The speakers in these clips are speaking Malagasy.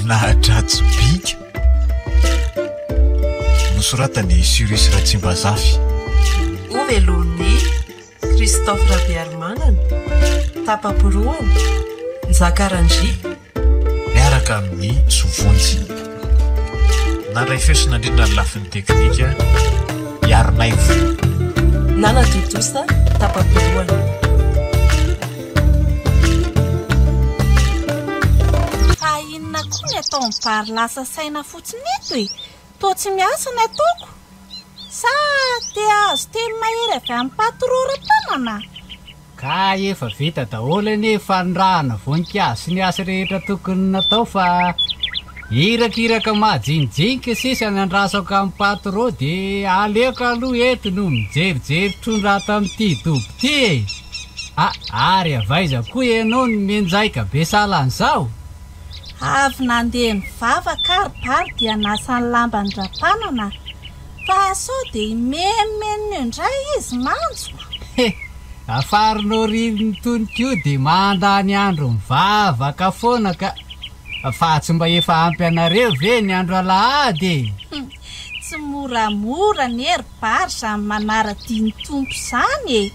Nahatratsy bika. Nosoratan'i Cyrus Ratsimbazafy. Hovelomin'i Christophe Rabearimanana, Tapa-porohana, Nzaka Randria. Miaraka amin'i Zovonjy. Nandray feo sy nandrindra ny lafiny teknika i Harinaivo. Nanatontosa tapa-porohana. Fa inona koa ny ataon'i Bary lasa saina fotsiny eto e? Toa tsy miasa ny ataoko? Sa te hahazo teny mahery avy amin'i Patro Ratanana? Ka efa vita daholo anie fanirahana voninkazo sy ny asa rehetra tokony natao fa irakiraka majinijinika sisa ny andrasako amin'i Patro dia aleoko aloha eto no mijerijery trondro ato amin'ity dobo ity e! A, ary avy aiza koa ianao no mianjaika be sahala an'izao? Avy nandeha nivavaka ary Bary dia nasa ny lamban-dRapanana fa sao dia himenomenona eo indray izy manjoko. He! Afarin'Oriny tony koa dia mandany andro mivavaka foana ka! Fa tsy mba efa ampy anareo ve ny andro alahady e? Tsy moramora anie ry Bary izany manara-dia ny Tompo izany e!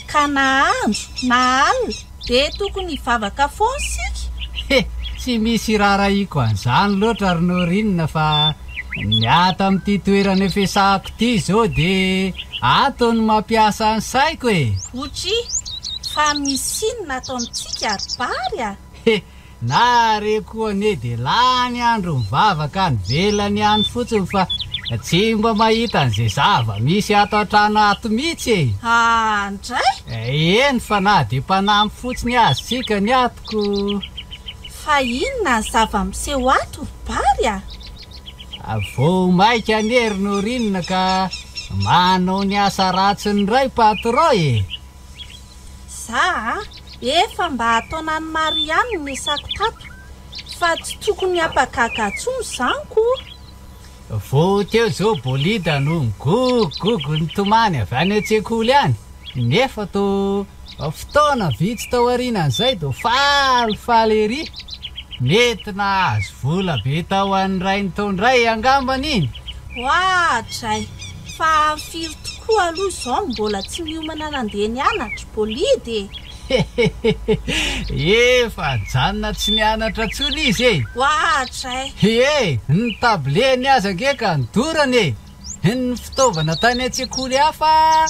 Ka na andro na alina dia tokony hivavaka foana isika. He! Tsy misy iraharahiako an'izany loatra ry Norine fa ny ato amin'ity toerana ifesahako ity izao dia ato no mampiasa ny saiko e! Otri, fa misy inona ato amintsika ry Bary a? He! Na re koa anie dia lany andro mivavaka any ivelany any fotsiny fa tsy mba mahita an'izay zava-misy ato an-trano ato mihitsy e! Ah, ndray? Eny fa na dia mpanampy fotsiny aza tsika ny ato ko. Fa inona ny zava-miseho ato ry Bary a? Vao maika anie ry Norine ka manao ny asa ratsiny indray patron e! Za a! Efa mba ataonany maro ihany ny nesako tato fa tsy tokony hampagaga tsony zany ko! Vao teo zao Bolida no nigogogogo nitomany avy any an-tsekoly any, nefa toa fotoana vitsy tao aorianan'izay toa falifaly ery. Mety nahazo vola be tao an'ny rainy tao indray angambany iny. Oadray! Fa amin'ny firy tokoa aloha izao no mbola tsy niomana nandeha nianatra, Bolida e? Hehehehe! Efa nijanona tsy nianatra intsony izy e! Oadray! Ie! Ny tableny aza ange ka nodorany e! Ny fitaovana tany an-tsekoly hafa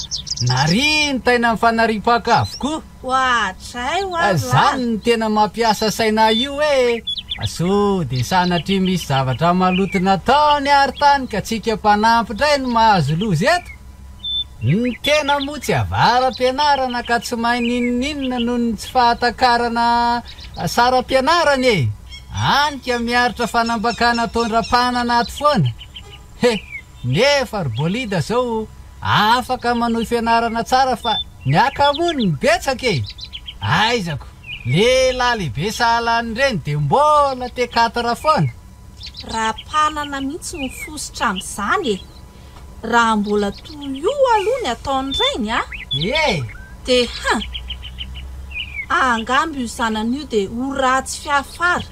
nariany taina mifanaripaka avokoa. Oadray hoa ry Zany no tena mampiasa saina ahy io hoe sao dia sanatria misy zavatra maloto nataony ary tany ka tsika mpanampy indray no mahazo loza eto? Ny tena moa tsy avara-pianarana ka tsy mahay n'inon'inona noho ny tsy fahatakarana saram-pianarana e! Any ka miaritra fanambakana ataon-dRapanana ato foana. He! Nefa ry Bolida zao afaka manohy fianarana tsara fa ny akamony no betsaka e! Aiza ko, lehilahy lehibe sahala an'ireny dia mbola te quatre foana. Rapanana mihitsy no fositra amin'izany e! Raha mbola toy io aloha ny ataon'ny rainy a! Ie! Dia han! Angamba io zanany io dia ho ratsy fiafara.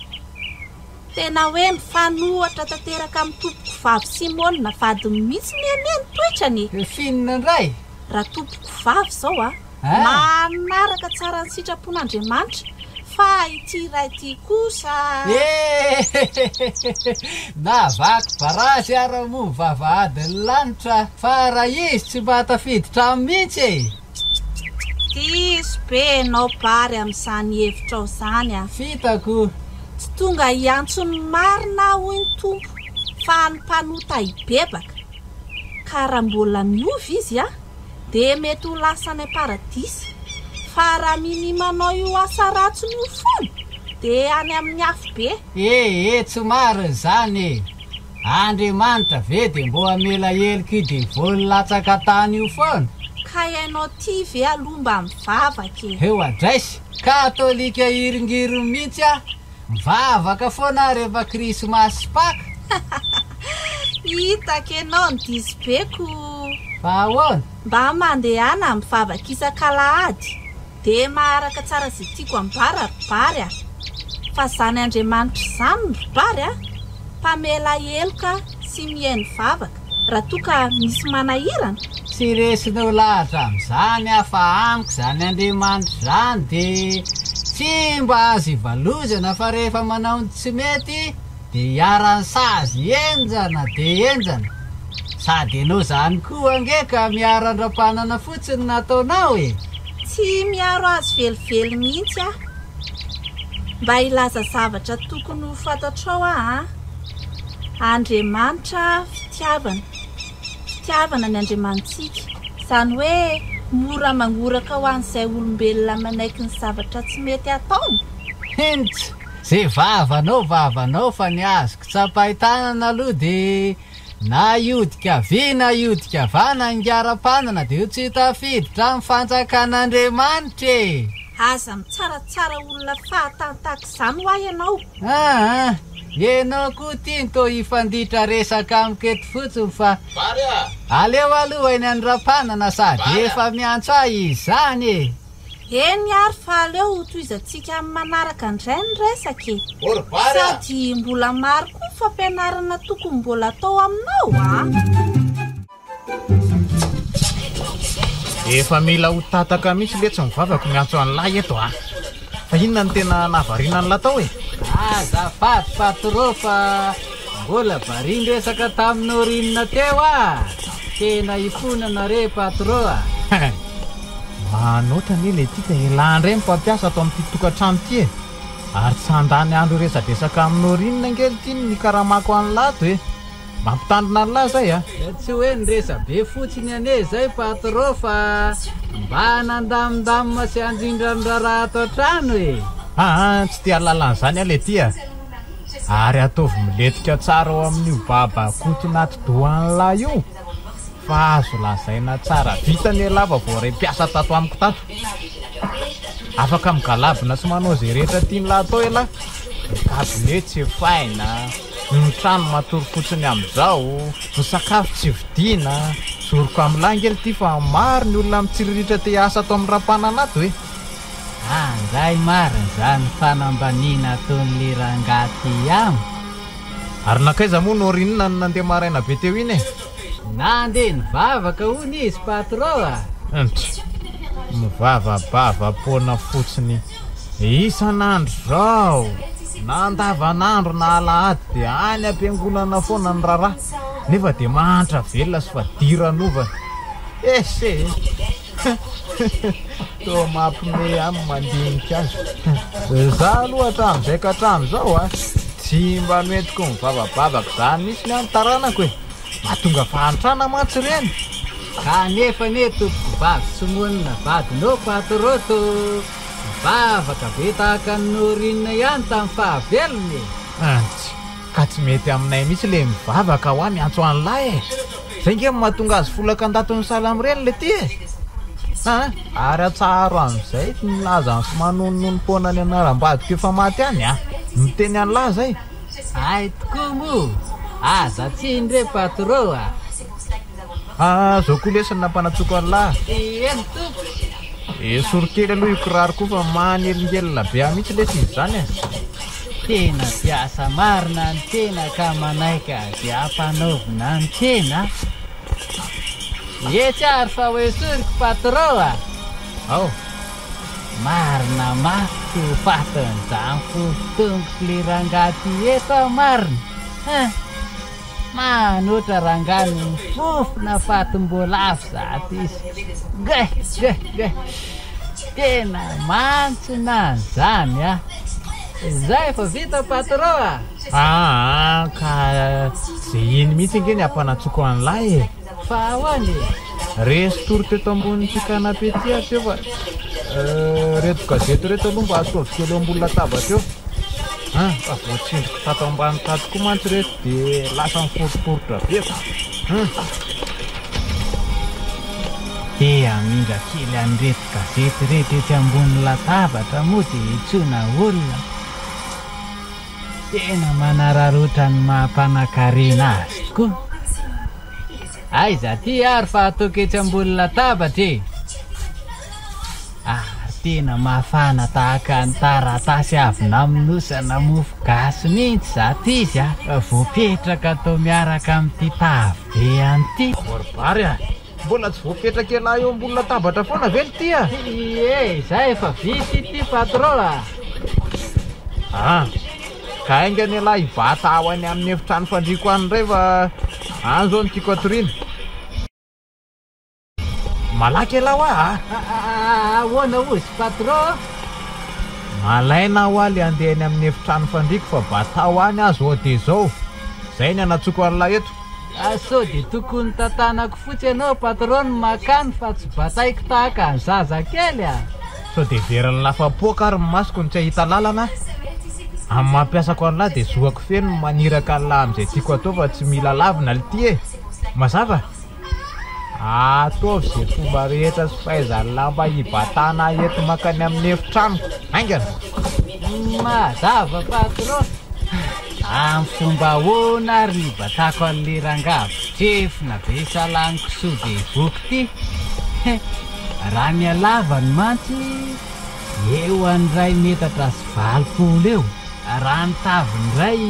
Tena hoe mifanohatra tanteraka amin'ny tompokovavy Simona vadiny mihitsy ny anie ny toetrany e! F'inona indray? Raha tompokovavy izao a, manaraka tsara ny sitrapon'Andriamanitra, fa ity iray ity kosa. Ehehehehe! Navaky barazy ara moa ny vavahadin'ny lanitra fa raha izy tsy mba tafiditra any mihitsy e! Diso be enao Bary amin'izany hevitrao izany a! Fitako. Tsy tonga hiantso ny marina aho hoy ny Tompo fa ny mpanota hibebaka. Ka raha mbola miova izy a! dia mety ho lasa any am-paradisa. Fa raha minia manao io asa ratsiny io foana dia any amin'ny afobe. Eh eh tsy marina izany e! Andriamanitra ve dia mbô hamela heloka io devoly latsaka tany io foana? Ka ianao ty ve aloha mba mivavaka e? Heo adraisy, katolika hiringiriny mihitsy aho, mivavaka foana aho rehefa krismasy sy paka. Hitako ianao no diso be ko. Fa ahoana? Mba mandehana mivavaka isak'alahady. Dia maharaka tsara izay tiako ambara ry Bary a! Fa izany Andriamanitra izany ry Bary a! Mpamela heloka sy mihaino vavaka raha toa ka misy manahirana. Tsy resinao lahatra amin'izany aho fa amiko izany Andriamanitra izany dia tsy mba azo ivalozana fa rehefa manao ny tsy mety dia iharan'ny sazy henjana dia henjana. Sady ianao izany koa ange ka miaro andram-panana fotsiny no ataonao e! Tsy miaro azy velively mihitsy aho. Mba hilaza zavatra tokony ho fantatrao aho an! Andriamanitra fitiavana. Fitiavana ny Andriamanitsika. Izany hoe mora mangoraka ho an'izay olombelona manaiky ny zavatra tsy mety ataony. Hentss! Ze vavanao vavanao fa ny azoko tsapain-tanana aloha dia na hiodika havia na hiodika havana ny ngaram-panana dia ho tsy tafiditra amin'ny fanjakan'Andriamanitra e! Aza mitsaratsara olona fahatany tahaka izany hoa ianao. Aa! Ianao koa ity no toa hifanditra resaka amiko eto fotsiny fa aleo aloha eny an-dRampanana sady efa miantso ahy izany e! Eny ary fa aleo ho tohizantsika amin'ny manaraka indray ny resaka e! Sady mbola maro koa ny fampianarana tokony mbola atao aminao a! Efa mila ho tataka mihitsy letsy ny vavako miantso an'lah eto a! Fa inona no tena nahavariana an'lah tao e? Azafady patro fa mbola varin-dresaka tamin'i Norine teo ah! Tena ifonana re patro a! Manoatra anie le ty ka elah ndray ny mpampiasa ato amin'ity tokantrano ity e! Ary tsy handany andro hiresadresaka amin'i Norine ange ity ny nikaramako an'lah ato e! Mampitandrina an'lah zay a! Tsy hoe niresabe fotsiny anie izay patro fa mba nandamindamina sy handrindra ny raharaha ato an-trano e! Aa tsy te hahalala an'izany aho le ty a! Ary ataovy milentika tsara ao amin'io baba koton'atidoha an'lah io fa azo lazaina tsara vitany elah fa voaray mpiasa tato amiko tato. Afaka migalabona sy manao izay rehetra tian'lah atao elah. Ny cabinet tsy efaina, ny trano matory fotsiny amin'izao, ny sakafo tsy vidiana. Zoroko amin'lah ange lty fa maro ny olona mitsiriritra te hiasa ato amin'ny Rampanana ato e. Andray marina zany fanambaniana ataon'le rangahy ty amiko. Ary nankaiza moa Norine no nandeha maraina be teo iny e? Nandeha nivavaka hono izy patro a! Ntry! Mivavabava-poana fotsiny isan'andro izao, na andavanandro na alahady dia any am-piangonana foana ny raharaha, nefa dia mahantra velona sy fadiranovana. Ese e! Toa mampime ahy ny mandinika azy. Za aloha hatramin'izay ka hatramin'izao a, tsy mba noentiko mivavabavaka izany mihitsy ny ahy ny taranako e. Mahatonga fahantrana mantsy ireny. Kanefa anie tompoko vavy tsy monina vadinao patro to mivavaka be tahaka an'i Norine ihany tamin'ny fahavelony e. Antsy. Ka tsy mety aminay mihitsy le mivavaka hoa miantso an'lah e! Zay nge no mahatonga azy folaka an-daton'ny salamo ireny le ty e! A! Ary atsaharo amin'izay ny milaza sy manonononom-poana ny anaram-badiko efa maty any a! Miteny an'lah zay! Hay tokoa moa! Aza tsiny re patro a! Aa zao koa lesy ny nampanatsoko an'lah! Eny tompoko! Esory kely aloha io kiraroko io fa manelingelina be ahy mihitsy lesy izy izany e! Tena mpiasa marina ny tena ka manaiky azy ampanaovina ny tena. Etsy ary fa ho esoriko patron a! Ao. Marina mafy tsy ho fatin'izany fofo-tongotro le rangahy ty eto aho marina hein! Manoatra rangahy no mifofona fatim-boalavo zato izy. Geh! Geh! Geh! Tena mantsina an'izany a! Zay efa vita patron a! Aa ka ze iny mihitsy ange ny hampanantsoko an'lah e! Fa ahoana e? Resy tory teto ambonin'ity canapé ity aho teo fa reto gazety reto aloha mba ataovy kely eo ambony latabatra eo. An, fa voatsindriko tato ambany tato koa mantsy reto dia lasa miforiporitra be fa. An. Te hamindra kely an'ireto gazety ireto etsy ambony latabatra moa dia iantsoana olona. Tena manararaotra ny maha mpanakarena azy tokoa. Aiza aty ary fa ataoko etsy ambony latabatra e! Ary. tena mafana tahaka ny taratasy avy namonosana mofo gasy mihitsy izato izy a! Voapetraka atao miaraka amin'ity tavy be an'ity. Bary a! Mbola tsy voapetraka elah eo ambony latabatra foana ve l'ty a? Ie, izay efa vita ity patron a! Ah! Ka haingana elah hibata aho any amin'ny efitrano fandriako any indray fa any izao no tiako hatoriana. Malaky elah hoa a! Ahoana ozy patron? Malaina aho hoa le handeha any amin'ny efitrano fandriako fa batao any aho zao dia izao. Izay ny anatsoko an'lah eto. Ah sao dia tokony tantanako fotsy ianao patron no makany fa tsy bataiko tahaka ny zaza kely a! Sao dia heverin'ny lafa-poaka ary ny masoko no tsy hahita lalana aho? Amin'ny maha mpiasako an'lah dia zoako feno ny maniraka an'lah amin'izay tiako atao fa tsy mila lavina lty e! Mazava? Ataovy izay fomba rehetra sy fahaizan'ny lamba hibatana ahy eto mankany amin'ny efitranoko. Haingana! Mazava patron! Amin'ny fomba ahoana ary ny hibatako an'ilay rangahy votrefona be salan'ny kisoa be voky ity? He! Raha ny halavany mantsy eo an'iray metatra sy 80 eo, raha ny taviny indray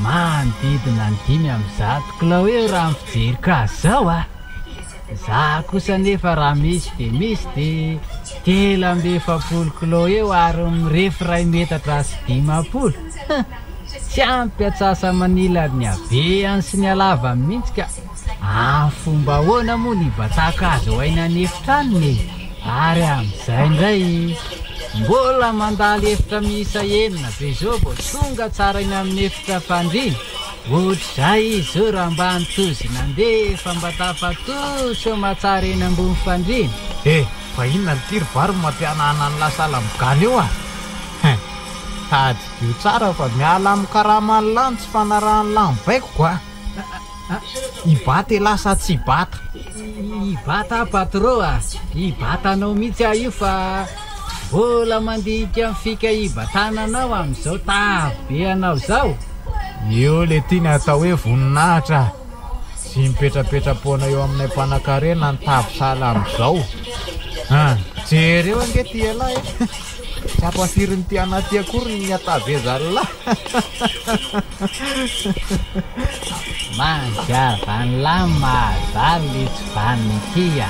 Manodidina ny 105 kilao eo raha ny fijeriko azy izao a! Za kosa anefa raha misy dia misy dia 43 kilao eo ary mirefy iray metatra sy 50. Huh! Tsy ampy atsasa-manila ny habehany sy ny halavany mihitsy ka! Amin'ny fomba ahoana moa no hibatako azy ho aina any efitranony e? Ary amin'izay indray mbola mandalo efitra miisa enina be izao vao tonga tsara eny amin'ny efitra fandriana. Ohatr'izay izy izao raha mba nitozy nandeha efa mba tafatory soamatsara eny ambony fandriana. Eh! Fa inona l'ty ry vary no mampihanahana an'lah sahala amin'ny gana eo ah? Hein! Tadidio tsara fa miala amin'ny karaman'lah ny tsy fanarahan'lah ny baikoko ah! Hibata elah sa tsy hibata? Hibata aho patro a! Hibata anao mihitsy aho io fa mbola mandinika ny fika hibatana anao amin'izao tavy be anao izao. Eo le ty ny atao hoe voninahitra a! Tsy mipetrapetra-poana eo aminay mpanakarena ny tavy sahala amin'izao. An! Jereo ange ty elah e! Tsy ampafirin'ity anah ty akory ny hatavezan'lah. Mangiava an'lah mahazaly le tsy vanona ity a!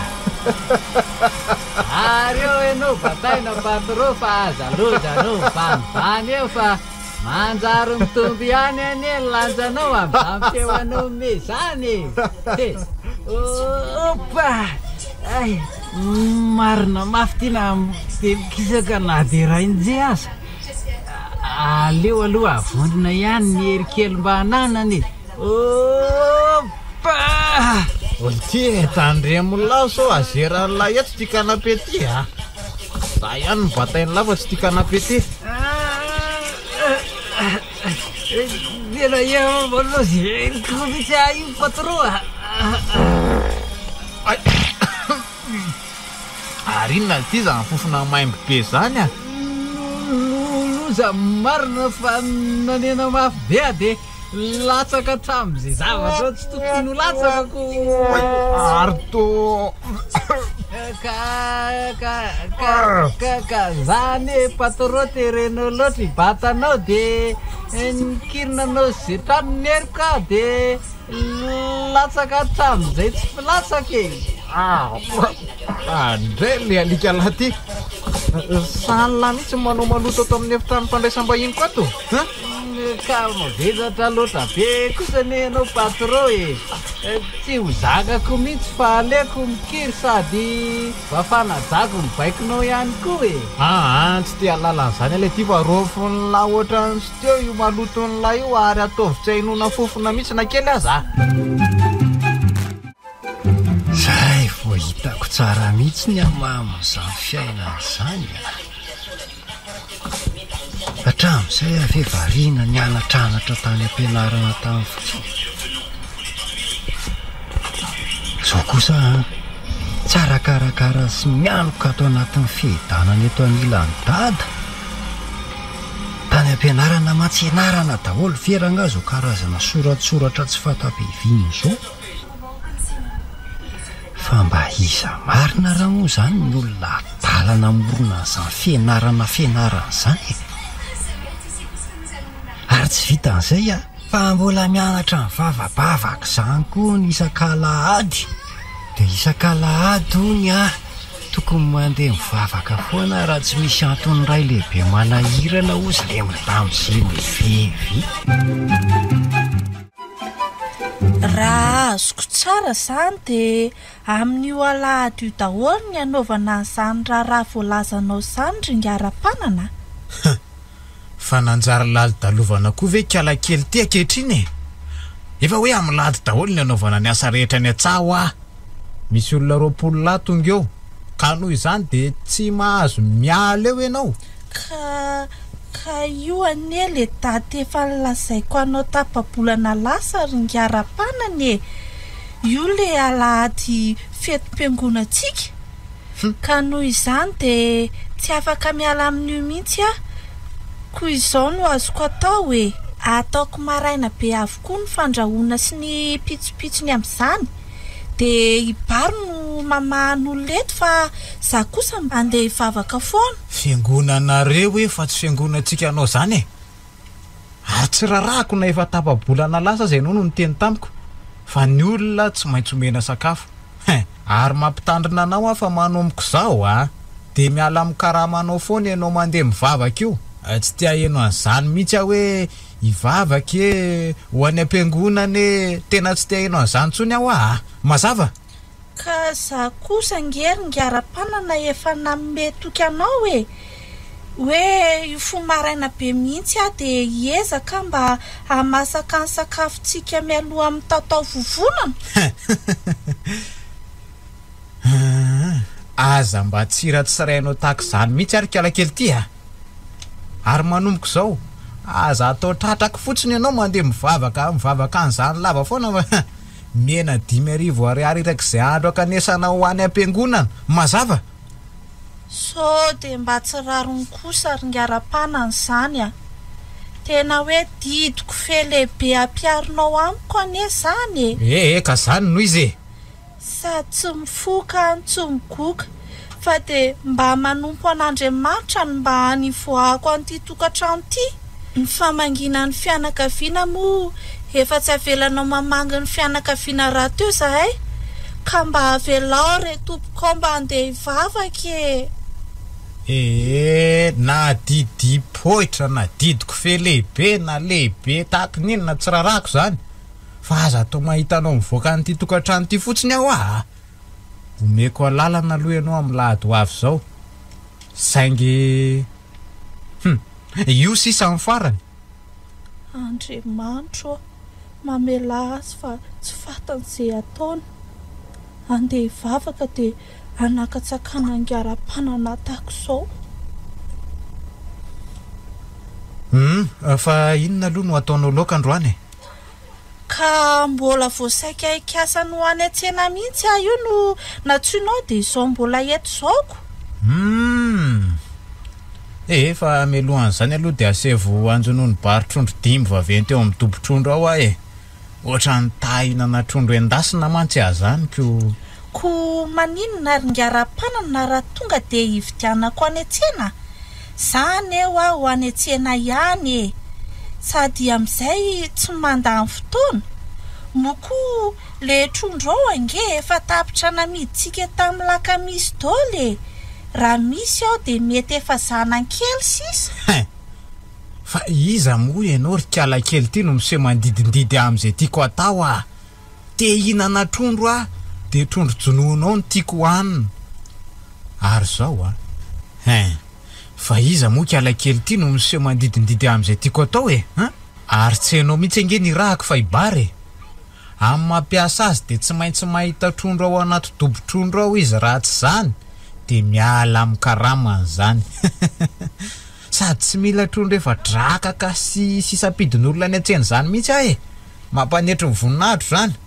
Ary eo enao bataina patro fa aza loza anao mivanivany eo fa manjary mitombo ihany anie ny lanjanao amin'izany feo anao me zany e! He! Opa! Ay! Marina mafy ty na de mikisaka na de rainje aza. Aleo aloha avondrona ihany ny hery kely mba ananana e! Opa! Ity e, tandremo lahy sao azeran'lahy eto ity canapé ity a! Za ihany no batain'lahy fa tsy ity canapé ity. Tena eo malozy heriko mihitsy aho io patron a! Ay! Ary inona ity izany fofona maimbo be izany a? Loza marina fa nanena mafy be aho dia latsaka hatramin'izay zavatra tsy tokony ho latsaka ko. Ary toa. Ka ka ka ka ka zany e patron terenao loatra hibatanao dia nikirinanao sy ze trano ny heriko aho dia Latsaka hatramin'izay tsy filatsaka e! Ah, ndray le alika lahy ty. Sahan'lah mihitsy ny manao maloto ato amin'ny efitrano fandraisam-bahiniko ato. Hein? Ka mavesatra loatra be kosa anie ianao patron e! Tsy ho zakako mihitsy fa aleoko mikiry sady mba fanajako ny baikonao ihany koa e! Aa, tsy te hahalala an'izany aho le ty fa raofin'lah ohatran'ny tsy Teo io maloton'ilay io ary ataovy tsy ahenoana fofona mihitsy na kely aza a! Zay vao hitako tsara mihitsy ny hamamin'izany fiainana izany a! Hatramin'izay aho ve variana nianatranatra tany am-pianarana tany fotsiny? Izao kosa an, tsara karakara sy mianoka ato anatin'ny fiadanana eto anilan'i Dada. Tany am-pianarana mantsy ianarana daholo ve rangaha izao karazana soratsoratra tsy fanta-piaviana izao? Fa mba iza marina raha moa izany ny olona adala? adala namorona an'izany fianarana fianarana izany e! Ary tsy vitan'izay a, fa mbola mianatra mivavabavaka izany koa ny isak'alahady. Dia isak'alahady hono a, tokony mandeha mivavaka foana raha tsy misy antony iray lehibe manahirana hozy ilay madame Genevieve. Raha azoko tsara izany dia amin'io alahady io daholo ny hanaovana an'izany raharaha voalazanao izany ry Ingahy-Rampanana a! Fa nanjary lalodalovana koa ve ikalakely ity ankehitriny e? Efa hoe amin'ny lahady daholo ny hanaovana ny asa rehetra any an-tsaha hoa! Misy olona 20 lahy tonga eo, ka noho izany dia tsy mahazo miala eo ianao. Ka, ka io anie le daty efa nolazaiko anao tapa-bolana lasa ry ingahy Rampanana e! Io le alahady fetim-piangonantsika. Ka noho izany dia tsy afaka miala amin'io mihitsy aho. Koa izao no azoko atao e! Ataoko maraina be avokoa ny fandrahoana sy ny pitsopitsony amin'izany. Dia i Bary no mamaha ny olona eto fa za kosa mba handeha hivavaka foana. Fiangonanareo e fa tsy fiangonantsika anao izany e! Ary tsy rarahako na efa tapa-bolana lasa aza ianao no niteny tamiko fa ny olona tsy maintsy omena sakafo. Hein! Ary mampitandrina anao aho fa manomboka izao a! Dia miala amin'ny karamanao foana ianao mandeha mivavaka io. Tsy te haheno an'izany mihitsy aho hoe hivavaka e, ho any am-piangonana e, tena tsy te haheno an'izany intsony aho aa! Mazava? Ka za kosa ange ry Ngiarampanana efa nanome toky anao e! Hoe hifoha maraina be mihitsy aho dia hiezaka mba hahamasaka ny sakafontsika mialoha amin'ny tatao vovonana. Aa! Aza mba tsiratsirainao tahaka izany mihitsy ary ikalakely ity a! Ary manomboka izao, aza atao tratrako fotsiny ianao mandeha mivavaka mivavaka an'izany lava foana fa mihena 5000 ariary irak'izay andro ankanesana ho any am-piangonana. Mazava? Sao dia mba tsy rariny kosa ry Ngarapana an'izany a! Tena hoe didiko fe lehibe ampiharinao amiko anie izany e! Ee, ka izany no izy e! Sady tsy mifoka no tsy migoka fa dia mba manompo an'Andriamanitra no mba nivoahako an'ity tokantrano ity. Ny famangiana ny fianakaviana moa efa tsy avelanao mamangy ny fianakaviana rahateo izahay ka mba avelao re tompoko ao mba handeha hivavaka e! Ee, na didim-poitra na didiko fe lehibe na lehibe tahaka ny inona tsy rarahako izany. Fa aza atao mahita anao mivoaka an'ity tokantrano ity fotsiny aho aa! Omeko alalana aloha ianao amin'ny lahady ho avy izao. Saingy. Hum! Io sisa ny farany. Andriamanitro ô! Mamelà azy fa tsy fantany izay ataony. Andeha hivavaka dia hanakatsakana angaram-panana tahaka izao. Hum! Fa inona aloha no hataonao laoka androany e? Ka mbola vao saika hikasa ny ho any an-tsena mihitsy aho io no nantsoinao dia izao mbola eto izao ko. Humm! Ee, fa mialohan'izany aloha dia asevo anjonono bary trondro dimy vaventy eo amin'ny dobo-trondro ao aho e! Ohatran'ny ta hihinana trondro endasina mantsy aho izany ko. Ko maninona ry ingahy Rapanana raha tonga dia hividianako any an-tsena? Za anie hoa ho any an-tsena ihany e! Sady amin'izay tsy mandany fotoana. Moa koa le trondro ao ange efa tapitra namidintsika tamin'ny lakamisy dôly e! Raha misy ao dia mety efa zanany-kely sisa. Hein! Fa iza moa ianao ry kiala kely ity no miseho mandidindidy amin'izay tiako atao ah! Te hihinana trondro aho dia trondro jonoinao no tiako hohanina. Ary izao an! Hein! Fa iza moa kiala kely ity no miseho mandidindidy amin'izay tiako atao e! Hein! Ary tsy ianao mihitsy ange ny irahako fa i Bary e! Amin'ny mampiasa azy dia tsy maintsy mahita trondro ao anaty dobo-trondro ao izy raha tsy izany dia miala amin'ny karamany izany. Sady tsy mila trondro efa drakaka sy sisam-pidin'olona any an-tsena izany mihitsy aho e! Mampanetry ny voninahitro izany.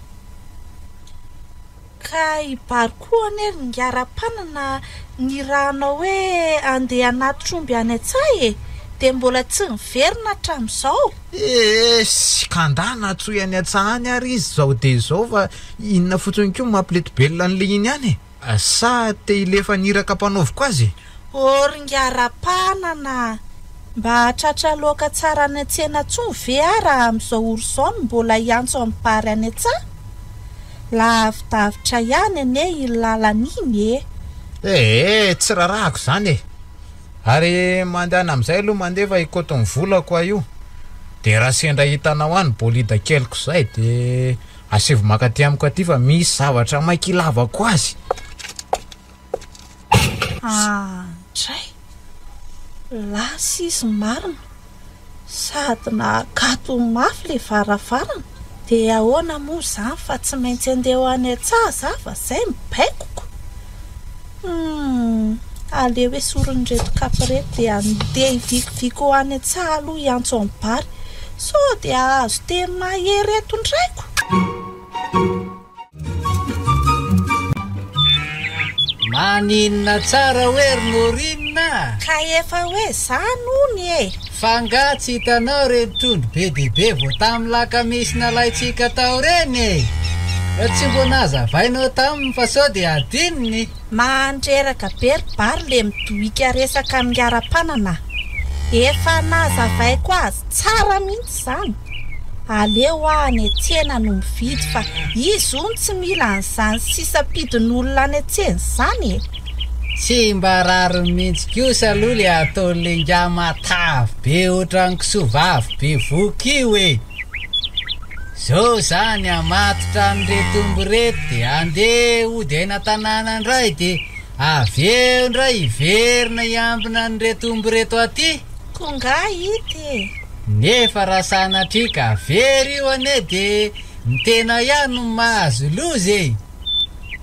Ka i Bary koa anie ry ingahy Rapanana nirahanao hoe andeha hanatitra omby any an-tsaha e! Dia mbola tsy niverina hatramin'izao. Eesy! Ka ndà natsoy any an-tsaha any ary izy izao dia izao fa inona fotsiny koa no mampileti-belona an'ilay iny any e? Sa te hilefa ny iraka ampanaoviko azy e? Ô ry ngara-panana a! Mba hahatratra laoka tsara any an-tsena tsony ve aho raha amin'izao ora izao no mbola hiantso an'i Bary any an-tsaha? Lavidavitra ihany anie iny lalana iny e! Ee, tsy rarahako izany e! Ary mandehana amin'izay aloha mandeha fa hikoty ny volako aho io. Dia raha sendra hitanao any bolida keliko izay dia asaivo maka aty amiko aty fa misy zavatra maika ilavako azy. Andray! Lasa izy marina. Sady nahakato mafy le varavarana. Dia ahoana moa izany fa tsy maintsy andeha ho any an-tsaha za fa zay ny baikoko. Humm, aleo esorin'ireto kapa ireto dia andeha hivikoviko ho any an-tsaha aloha hiantso an'i Bary sao dia hahazo teny mahery eto indray ko. Maninona tsara hoe ry Norine a? Ka efa hoe zany hono e! Fa nga tsy hitanao ireny trondro be dia be vao tamin'ny lakamisy nalaintsika tao ireny e? Tsy mbo nazavainao taminy fa sao dia adinony. Mandreraka be ry Bary le midohika resaka amin'Iarapanana a! Efa nazavaiko azy tsara mihitsy izany. Aleo aho any an-tsena no mividy fa izy hono tsy mila an'izany sisam-pidin'olona any an-tsena izany e! Tsy mba rariny mihitsy kosa aloha le ataon'le ingahy matavy be ohatran'ny kisoa vavy be voky io e! Zao zany hamatotra an'ireto omby ireto de handeha hody aina an-tanàna indray de avy eo indray hiverina hiambina an'ireto omby ireto aty. Ko nga hita e! Nefa raha sanatria ka very io anie de ny tena ihany no mahazo loza e!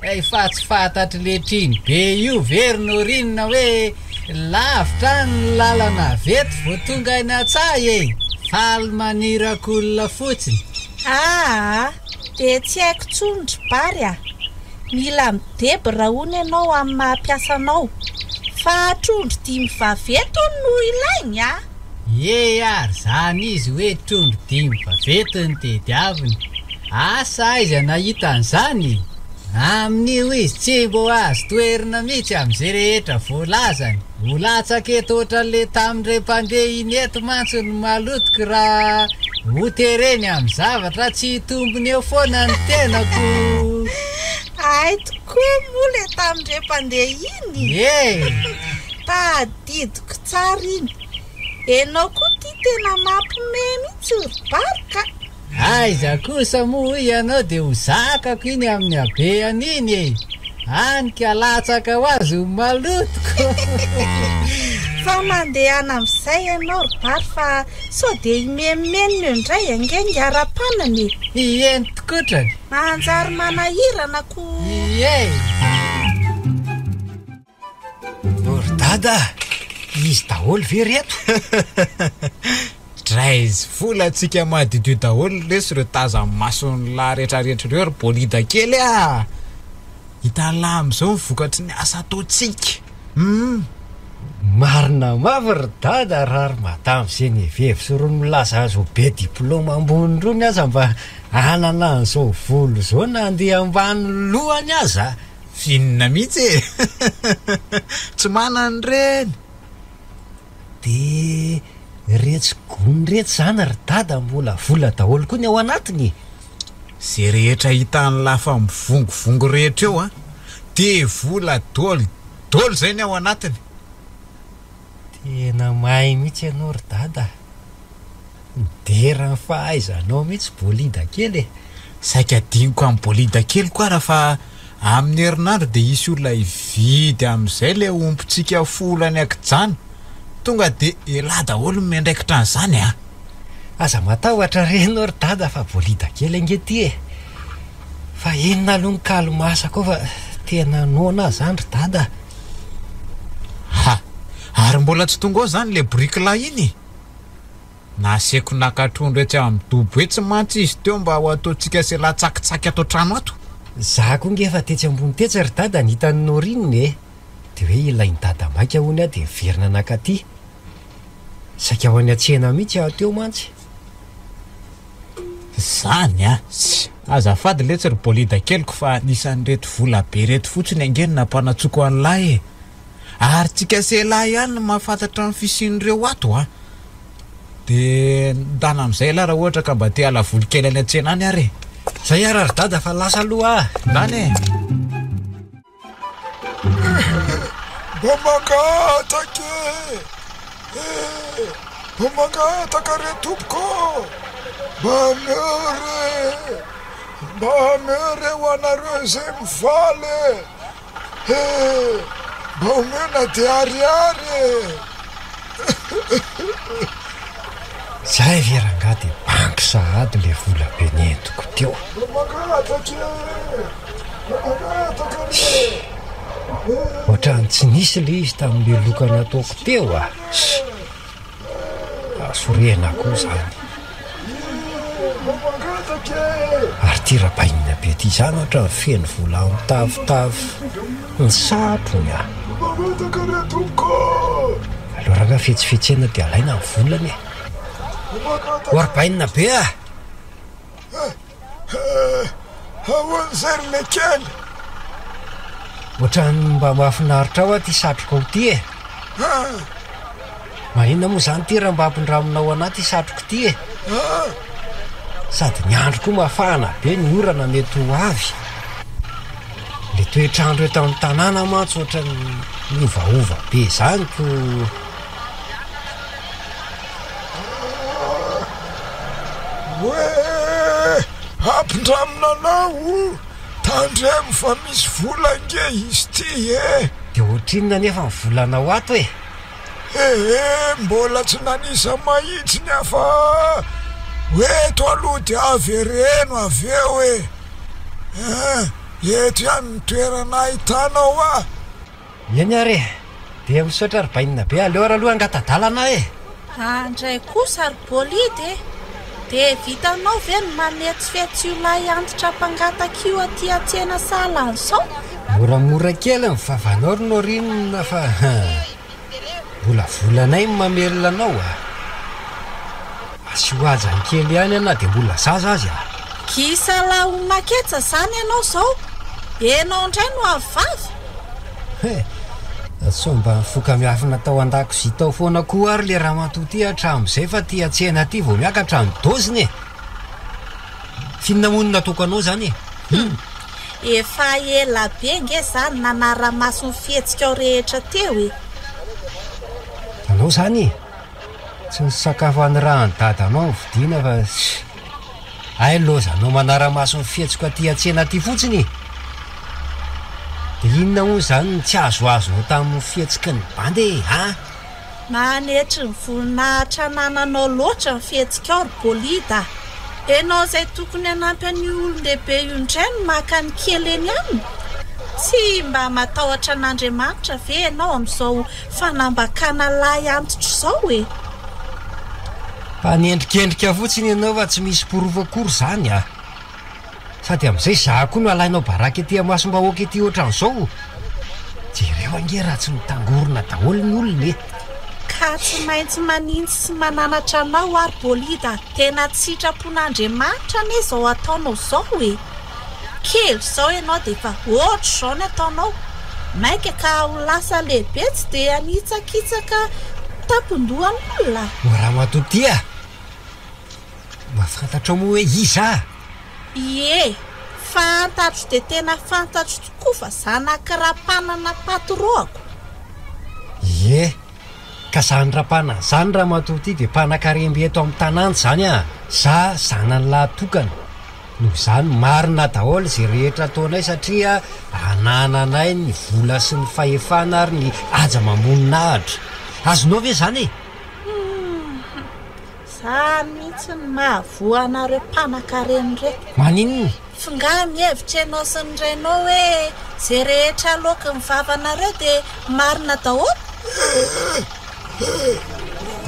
Hay fa tsy fantatry le triny be io ve ry Norine hoe lavitra any ny lalana avy eto vao tonga any an-tsaha e! Faly manirak'olona fotsiny. Aa dia tsy haiko tsony ry Bary a! Mila midebra hono ianao amin'ny maha mpiasa anao fa trondro dimy vaventy hono no ilainy a! Ie ary zany izy hoe trondro dimy vaventy no tediaviny. Asa aiza nahita an'izany e? Amin'io izy tsy mbo azo toherina mihitsy amin'izay rehetra voalazany. Ho latsaka eto ohatran'le tamin'irey mpandeha iny eto mantsy ny malotoko raha ho tereny amin'ny zavatra tsy hitombina eo foana ny tenako. Hay tokoa moa le tamin'irey mpandeha iny? Ie! Tadidiko tsara iny. Enao koa ty tena mampime mihitsy ry Bary ka! Aiza kosa moa hoy ianao dia ho zakako iny amin'ny habehany iny e! Any ka latsaka ho azy ho malotoko! Fa mandehana amin'izay ianao ry Bary fa sao dia himenomenona eo indray ange ingahy-Rapanana e! Ieny tokotrany! Manjary manahirana ko! Ie! O ry dada a! Izy daholo ve reto? Draiz vola tsika madiodio daholo lesy ireo tazan'ny mason'ny lahy retraretra ireo ry bolida kely a! Hitan'lah amin'izao ny vokatry ny asa ataontsika hum! Marina mafy ry dada raha ry madame Geneviève sy irony milaza azy ho be diplôme ambony irony aza mba hanana an'izao volo izao na handeha ambany lohany aza. F'inona mihitsy e! Tsy manana ireny! Dia iretsy gony iretsy izany ry dada mbola vola daholo koa ny ao anatiny e! Izay rehetra hitan'lah fa mivongovongo rehetra eo an, dia vola dôly dôly izay ny ao anatiny! Tena mahay mihitsy ianao ry dada a! Midera ny fahaizanao mihitsy Bolida kely e! Saika adinoko amin'i Bolida kely koa ara fa amin'ny herinandro dia hisy olona hividy amin'izay ilay ompintsika folo any an-kijana. Tonga dia elah daholo no miandraikitra an'izany a! Aza matahotra re ianao ry dada fa Bolida kely ange ity e! Fa inona aloha ny kaly masaka ao fa tena noana aho izany ry dada a! Ha! Ary mbola tsy tonga ao izany ilay boriky lahy iny e? Naseko naka trondro etsy amin'ny dobo etsy mantsy izy teo mba ho ataontsika sela tsakitsaky ato an-trano ato. Za koa nge efa tetsy ambony tetsy ry dada nahita an'i Norine e! Dia hoe ilain'i dada maika hono aho dia niverina nankaty. Saika ho any an-tsena mihitsy aho teo mantsy. Zany a! Tsia! Azafady letsy ry bolida keliko fa anisan'ireto vola be ireto fotsiny ange no nampanantsoiko an'lah e! Ary tsika sy elah ihany no mahafantatra ny fisian'ireo ato a! De ndana amizay elah raha ohatra ka mba te hiala voly kely any an-tsena any ary e! Zay ary ry dada fa lasa aloha ah! Ndana e! Mba mangataka e! Eh! Mba mangataka re tompoko ô! Mba ameo re! Mba ameo re ho anareo izay mivaly e! Eh! Mba omeo na dia ariary e! Zay ve rangahy dia banky sahady le vola be nentiko teo. Mba mangataka e! Mba mangataka re! Ohatran'ny tsy nisy le izy tamin'le loka nataoko teo a! Hasorena koa izany. Ary ity rabainina be ity izany ohatran'ny feno vola mitavitavy ny satrony a! Aleo rangahy fetsifetsena dia alaina ny volany e! O ry bainina be a! Ahoana izay ry lekely? Ohatran'ny mba mahafinaritra aho ity satrokao ity e! Maninona moa izany ity raha mba ampindraminao anah ity satroko ity e? Sady ny andro koa mafana be, ny orana mety ho avy. Le toetr'andro eto amin'ny tanàna mantsy ohatran'ny miovaova be izany ko. Hoe ampindramina anao, tandremo fa misy vola ange izy ity e! Dia ohatrinona anefa ny volanao ato e? Ee, mbola tsy nanisa mahitsiny aho fa eto aloha dia avereno avy eo e! Eto ihany ny toerana ahitanao ahy. Eny ary e! Dia misaotra ry bainina be, aleo ary aloha hangata-dalana aho e! Andray kosa ry Bolide e! Dia vitanao ve ny mametsifetsy io lahy antitra mpangataka io aty an-tsena sahala an'izao? Moramora kely ny vavanao ry Norine fa mbola volanay ny mamelona anao a! Asio hajany kely ihany na dia mbola zaza aza a! Gisa lahy ho maketsa zany ianao zao! Enao indray no avo vava! He! Sao mba nifoka miafina tao an-dakozia tao foana koa ary le ramatoa ty hatramin'izay fa ty an-tsena ty vao miakatra ny doziny e! F'inona moa no nataoko anao zany e? Hum! Efa ela be nge za no nanara-maso ny fihetsikao rehetra teo e! Anao zany e! Tsy ny sakafo anirahan'i dadanao no vidiana fa hay lozanao manara-maso ny fihetsiko aty an-tsena aty fotsiny e! Dia inona moa izany no tsy azoazonao tamin'ny fihetsiky ny bandy e, an? Manetry ny voninahitra anananao loatra ny fihetsikao ry Bolida a! Enao izay tokony hanampy an'io olon-dehibe io indray no maka ny kely eny aminy? Tsy mba matahotra an'Andriamanitra ve ianao amin'izao Fanambakana lahy antitra izao e! Mpanendrikendrika fotsiny ianao fa tsy misy porofo akory izany a! Sady amin'izay izaho koa no alainao baraka ety amasom-bahoaka ety ohatran'izao. Jereo ange raha tsy mitangorona daholo ny olona e! Ka tsy maintsy manintsy sy mananatra anao aho ry Bolida a! Tena tsy sitrapon'Andriamanitra anie izao ataonao izao e! Kely izao ianao dia efa ohatr'izao ny ataonao. Maika ka ho lasa lehibe tsy dia hanitsakitsaka tampon-dohan'olona. O ramatoa ty a! Mba fantatrao moa hoe iza aho? Ie, fantatro dia tena fantatro tokoa fa zanak'i Rapanana patroako. Ie, ka zany Rapanana zany ramatoa ty dia mpanakarembe eto amin'ny tanàna izany a! Za zanany lahy tokana. Noho izany, marina daholo izay rehetra ataonay satria anananay ny vola sy ny fahefana ary ny haja amam-boninahitra. Azonao ve izany e? Hum, zany mihitsy no mahavoa anareo mpanakarena ireto. Maninona? F'ngaha mihevitra ianao sy ny rainao hoe izay rehetra aloaky ny vavanareo dia marina daholo? Eh, eh,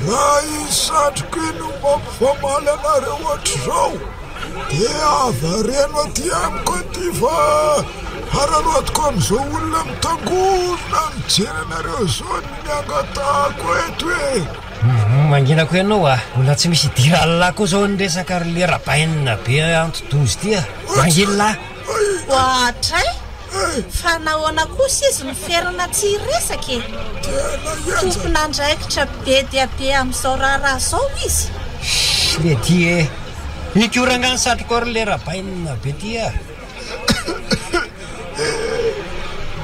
raha iny satroko iny no mampifamaly anareo ohatr'izao, Dia avareno aty amiko aty fa hararaotiko amin'izao olona mitangorona mijery anareo izao ny angatahako eto e! Mangina koa ianao a! Mbola tsy misy idiran'lah koa izao ny resaka ry le rabainina be anti-doza ity a! Mangina lah! Ohatray! Fa nahoana kosa izy no ferana tsy hiresaka e? Tena henjana. Tompon'andraikitra be dia be amin'izao raharaha izao izy. Shh le ty e! Mikoranga ny satroko ary le rabainina be ty a!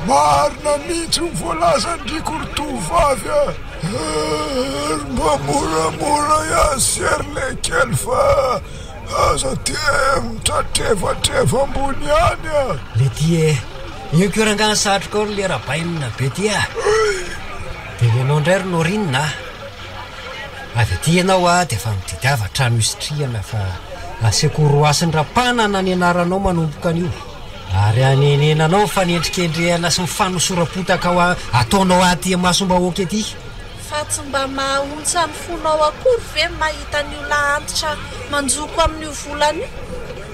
Marina mihitsy ny voalazan-dry tovovavy a! Ary mba moramora ihany sery le kely fa aza dia mitratrevatreva ambony ihany a! Le ty e! Io koa rangaha ny satroka ao ry le rabainina be ty a! Dia ny anao indray ry Norine a! Avy aty ianao a dia efa mitediava trano hisitrihana fa aseko roasin-dRapanana ny anaranao manomboka anio. Ary hanenenanao ny fanendrikendrehana sy ny fanosoram-potaka ao ataonao aty imasom-bahoaka ety. Fa tsy mba mahaontsa ny fonao akory ve ny mahita an'io lahy antitra manjoko amin'io volana io?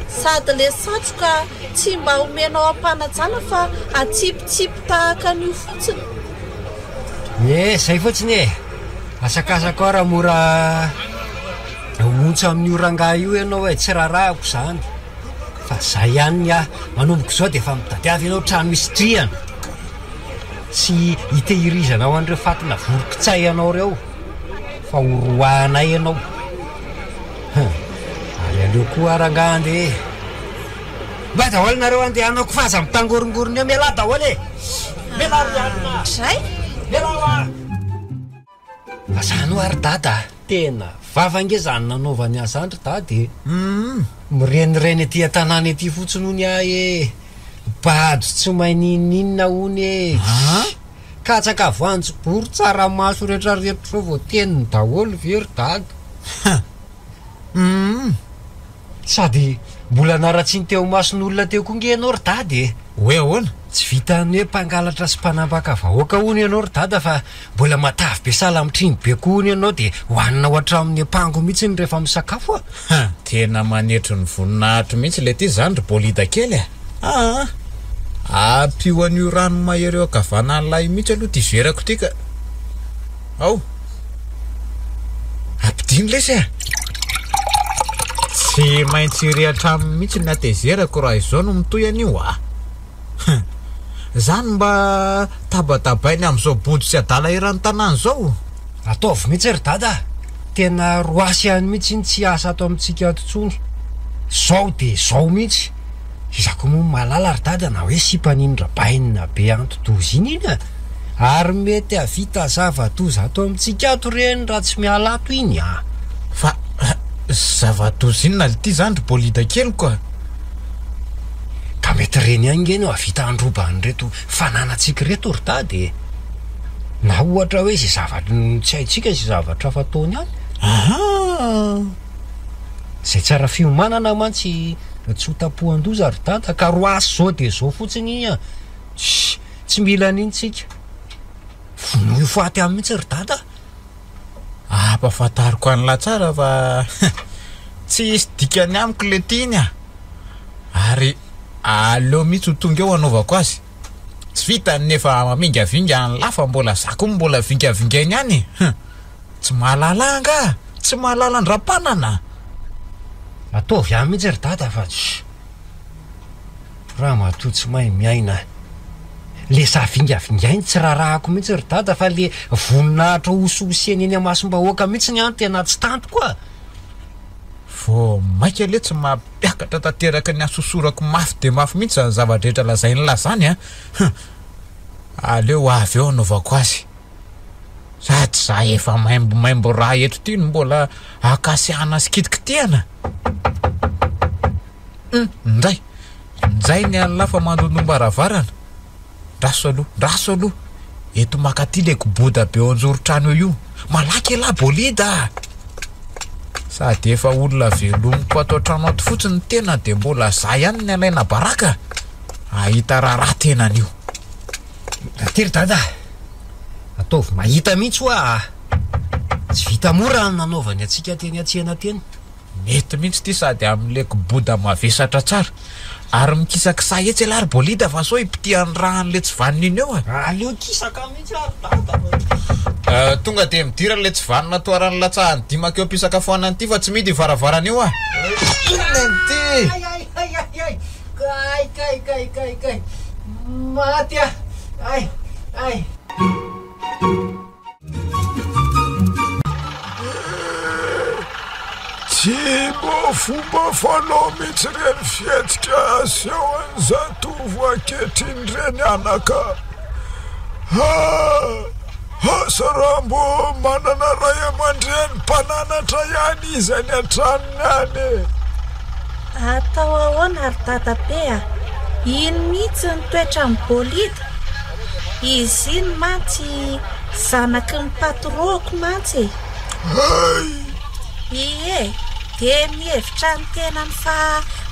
Sady le satroka tsy mba omenao am-panajana fa atsipitsipy tahaka an'io fotsiny. Ie, zay fotsiny e! Asakasako aho raha mora ontsa amin'io rangahy io ianao e, tsy rarahako izany. Fa zay ihany ny ahy, manomboka izao dia efa mitadiava ianao trano hisitrihana sy hitehirizanao an'ireo fatina voron-kitsay anao ireo fa ho roahanay ianao. Hum, ary aleo koa aho rangahy andeha e. Mbay daholo nareo andehanako fa aza mitangorongorona eo, mialà daholo e! Mialà ry alina! Dray! Mialà hoa! Fa zany hoa ry dada a! Tena vava ange zany nanaovany azy zany ry dada e! Humm! Mirenireny aty an-tanàna ety fotsiny hono ahy e! Bado tsy mahay n'inon'inona hono e! An! Katsaka voanjobory tsaramaso retraretra zao vao teniny daholo ve ry dada? Humm! Sady mbola naratsiany teo imason'olona teo koa nge ianao ry dada e! Hoe ahoana? Tsy vitan'ny hoe mpangalatra sy mpanambaka vahoaka hono ianao ry dada fa mbola matavy be sahala amin'ny trino be koa hono ianao dia hohaninao hatramin'ny ampango mihitsy rehefa misakafo a! Ha! Tena manetry ny voninahitro mihitsy ilay ty izany ry Bolida kely a! Aa! Ampio an'io rano mahery eo ankavanan'ilay mihitsy aloha ity verako ity ka! Ao! Ampidino lesy a! Tsy maintsy hirehatra aminy mihitsy ny hatezerako raha izao no mitohy anio a! Hum! Zany mba tabatabainy amin'izao bodo sy adala eran'ny tanàna izao? Ataovy mihitsy ry dada a! Tena roasy ihany mihitsy iny tsy hiasa ato amintsika ato intsony. Zao dia zao mihitsy. Iza koa moa no mahalala ry dada na hoe sipan'iny rabainina be anti-doza iny iny a! Ary mety hahavita zava-doza ato amintsika ato ireny raha tsy miala ato iny a! Fa zava-doza inona ity izany ry Bolida keliko a! Ka mety ireny ihany nge no hahavita handroba an'ireto fananantsika ireto ry dada e! Na ohatra hoe izay zavatra tsy haintsika izay zavatra fataony any. Aha! Izay tsara fiomanana mantsy tsy ho tapohan-doza ry dada ka roasy izao dia izao fotsiny iny a! Tssy! Tsy mila an'iny tsika. Vonoy ho faty any mihitsy ry dada a! Ampahafantariko an'lah tsara fa tsy hisy dikany amiko le tiany a! Ary aleo mihitsy ho tonga eo hanaovako azy. Tsy vitany ny efa mamingavinga an'lah fa mbola za koa mbola vingavingainy ihany e! Hum! Tsy mahalala ahy angaha? Tsy mahalala an-dRampanana? Ataovy any mihitsy ry dada fa tssy! Ramatoa tsy mahay miaina. Le za vingavingainy tsy rarahako mihitsy ry dada fa le voninahitra hosihosena eny amasom-bahoaka mihitsy ny ahy no tena tsy tantiko a! Vao maika letsy mampiakatra tanteraka ny hasosorako mafy dia mafy mihitsy izany zava-drehetra lazain'lah zany a! Hum! Aleo avy eo anaovako azy. Sady za efa maimbomaimbo rà eto ity no mbola akasiahana sy kitikitihana. Hum! Njay! Njay ny an'lah fa mandondom-baravarana. Ndraso aloha, ndraso aloha. Eto makaty le koboda be eo anjoron-trano eo io. Malaky elah bolida a! Sady efa olona velomiko ato an-trano ato fotsiny ny tena dia mbola za ihany ny alaina baraka. Ahita raharaha tena anio. Aty ry dada a! Ataovy mahita mihitsy hoa a! Tsy vita mora ny nanaovany antsika teny an-tsena teny. Mety mihitsy ity sady amin'ilay kiboda mavesatra tsara. Ary mikisakisaha etsy ialahy ry Bolida fa sao hipitihan'ny rà an'ilay tsy vanona iny eo a! Aleo kisaka mihitsy ary dada fa. Tonga dia midira ilay tsy vanona toaran'ny latsahan'ny dimaka eo am-pisakafoanana ity fa tsy mihidy io varavarana io a! Inona ity? Hay hay hay hay! Kay kay kay kay kay! Maty aho! Ay! Ay! Tsy mba fomba fanao mihitsy ireny fihetsika asehon'ny zatovo ankehitriny ireny anaka. Ah! Asa raha mbo manana ray aman-dreny mpananatra ihany izy any an-tranony any e! Atao ahoana ry dadabe a! Iny mihitsy ny toetran'i Bolida. Izy iny mantsy zanaky ny patron-ko mantsy e! Hay! Ie, dia mihevitra ny tenany fa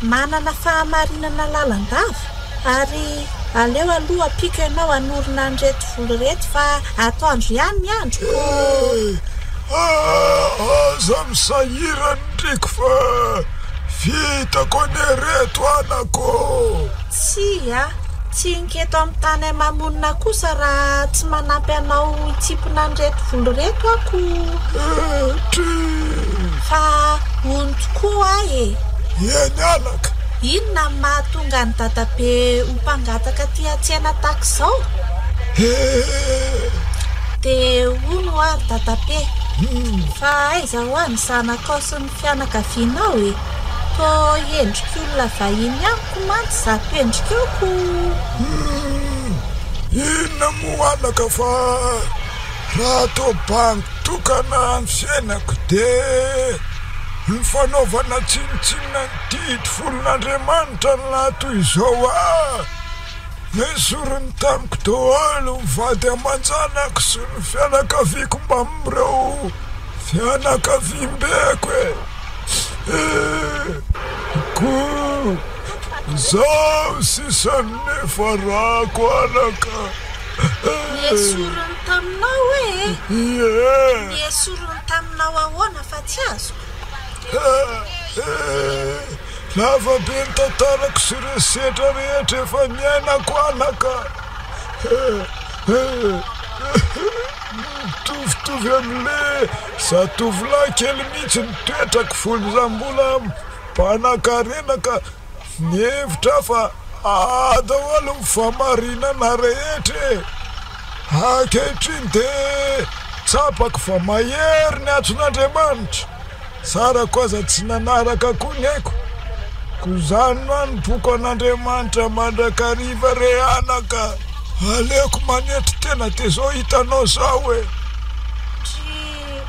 manana fahamarinana lalandava ary aleo aloha ampiako ianao hanorina an'ireto voly ireto fa atoandro ihany ny andro ko! Aza misahirana ndriko fa vitako anie ireto anako ô! Tsia, tsy hinketo amin'ny tany ama-monina kosa raha tsy manampy anao hitsimpona an'ireto voly ireto aho ko! Fa hono tokoa aho e! Eny anaka! Inona no mahatonga an'i dadabe ho mpangataka aty an-tsena tahaka izao? Dia hono hoa ry dadabe, fa aiza hoa ny zanakao sy ny fianakavianao e? Toa endrik'olona vahiny amiko mantsy izato endrikao ko! Inona moa anaka fa raha atao bango tokana ny fiainako dia ny fanaovana tsinontsinona ny didy folon'Andriamanitra no naha toy izao ahy. Nesoriny tamiko daholo ny vady aman-janako sy ny fianakaviako mbamin'ireo fianakaviambeko e! Koa izaho sisa no niafarako anaka. Nesoriny taminao e? Ie. Nesoriny taminao ahoana fa tsy azoko? Lava be ny tantarako sy ireo sedra rehetra efa niainako anaka. Mitovitovy amin'ilay zatovolahy kely mihitsy ny toetrako fony za mbola mpanankarena ka nihevitra aho fa ahy daholo ny fahamarinana rehetra e! Ankehitriny dia tsapako fa mahery ny antson'Andriamanitra. Sarako aza tsy nanaraka koa ny aiko. Koa izany no anompoako an'Andriamanitra mandrakariva re anaka. Aleoko manetry tena dia izao hitanao izao e. Dry,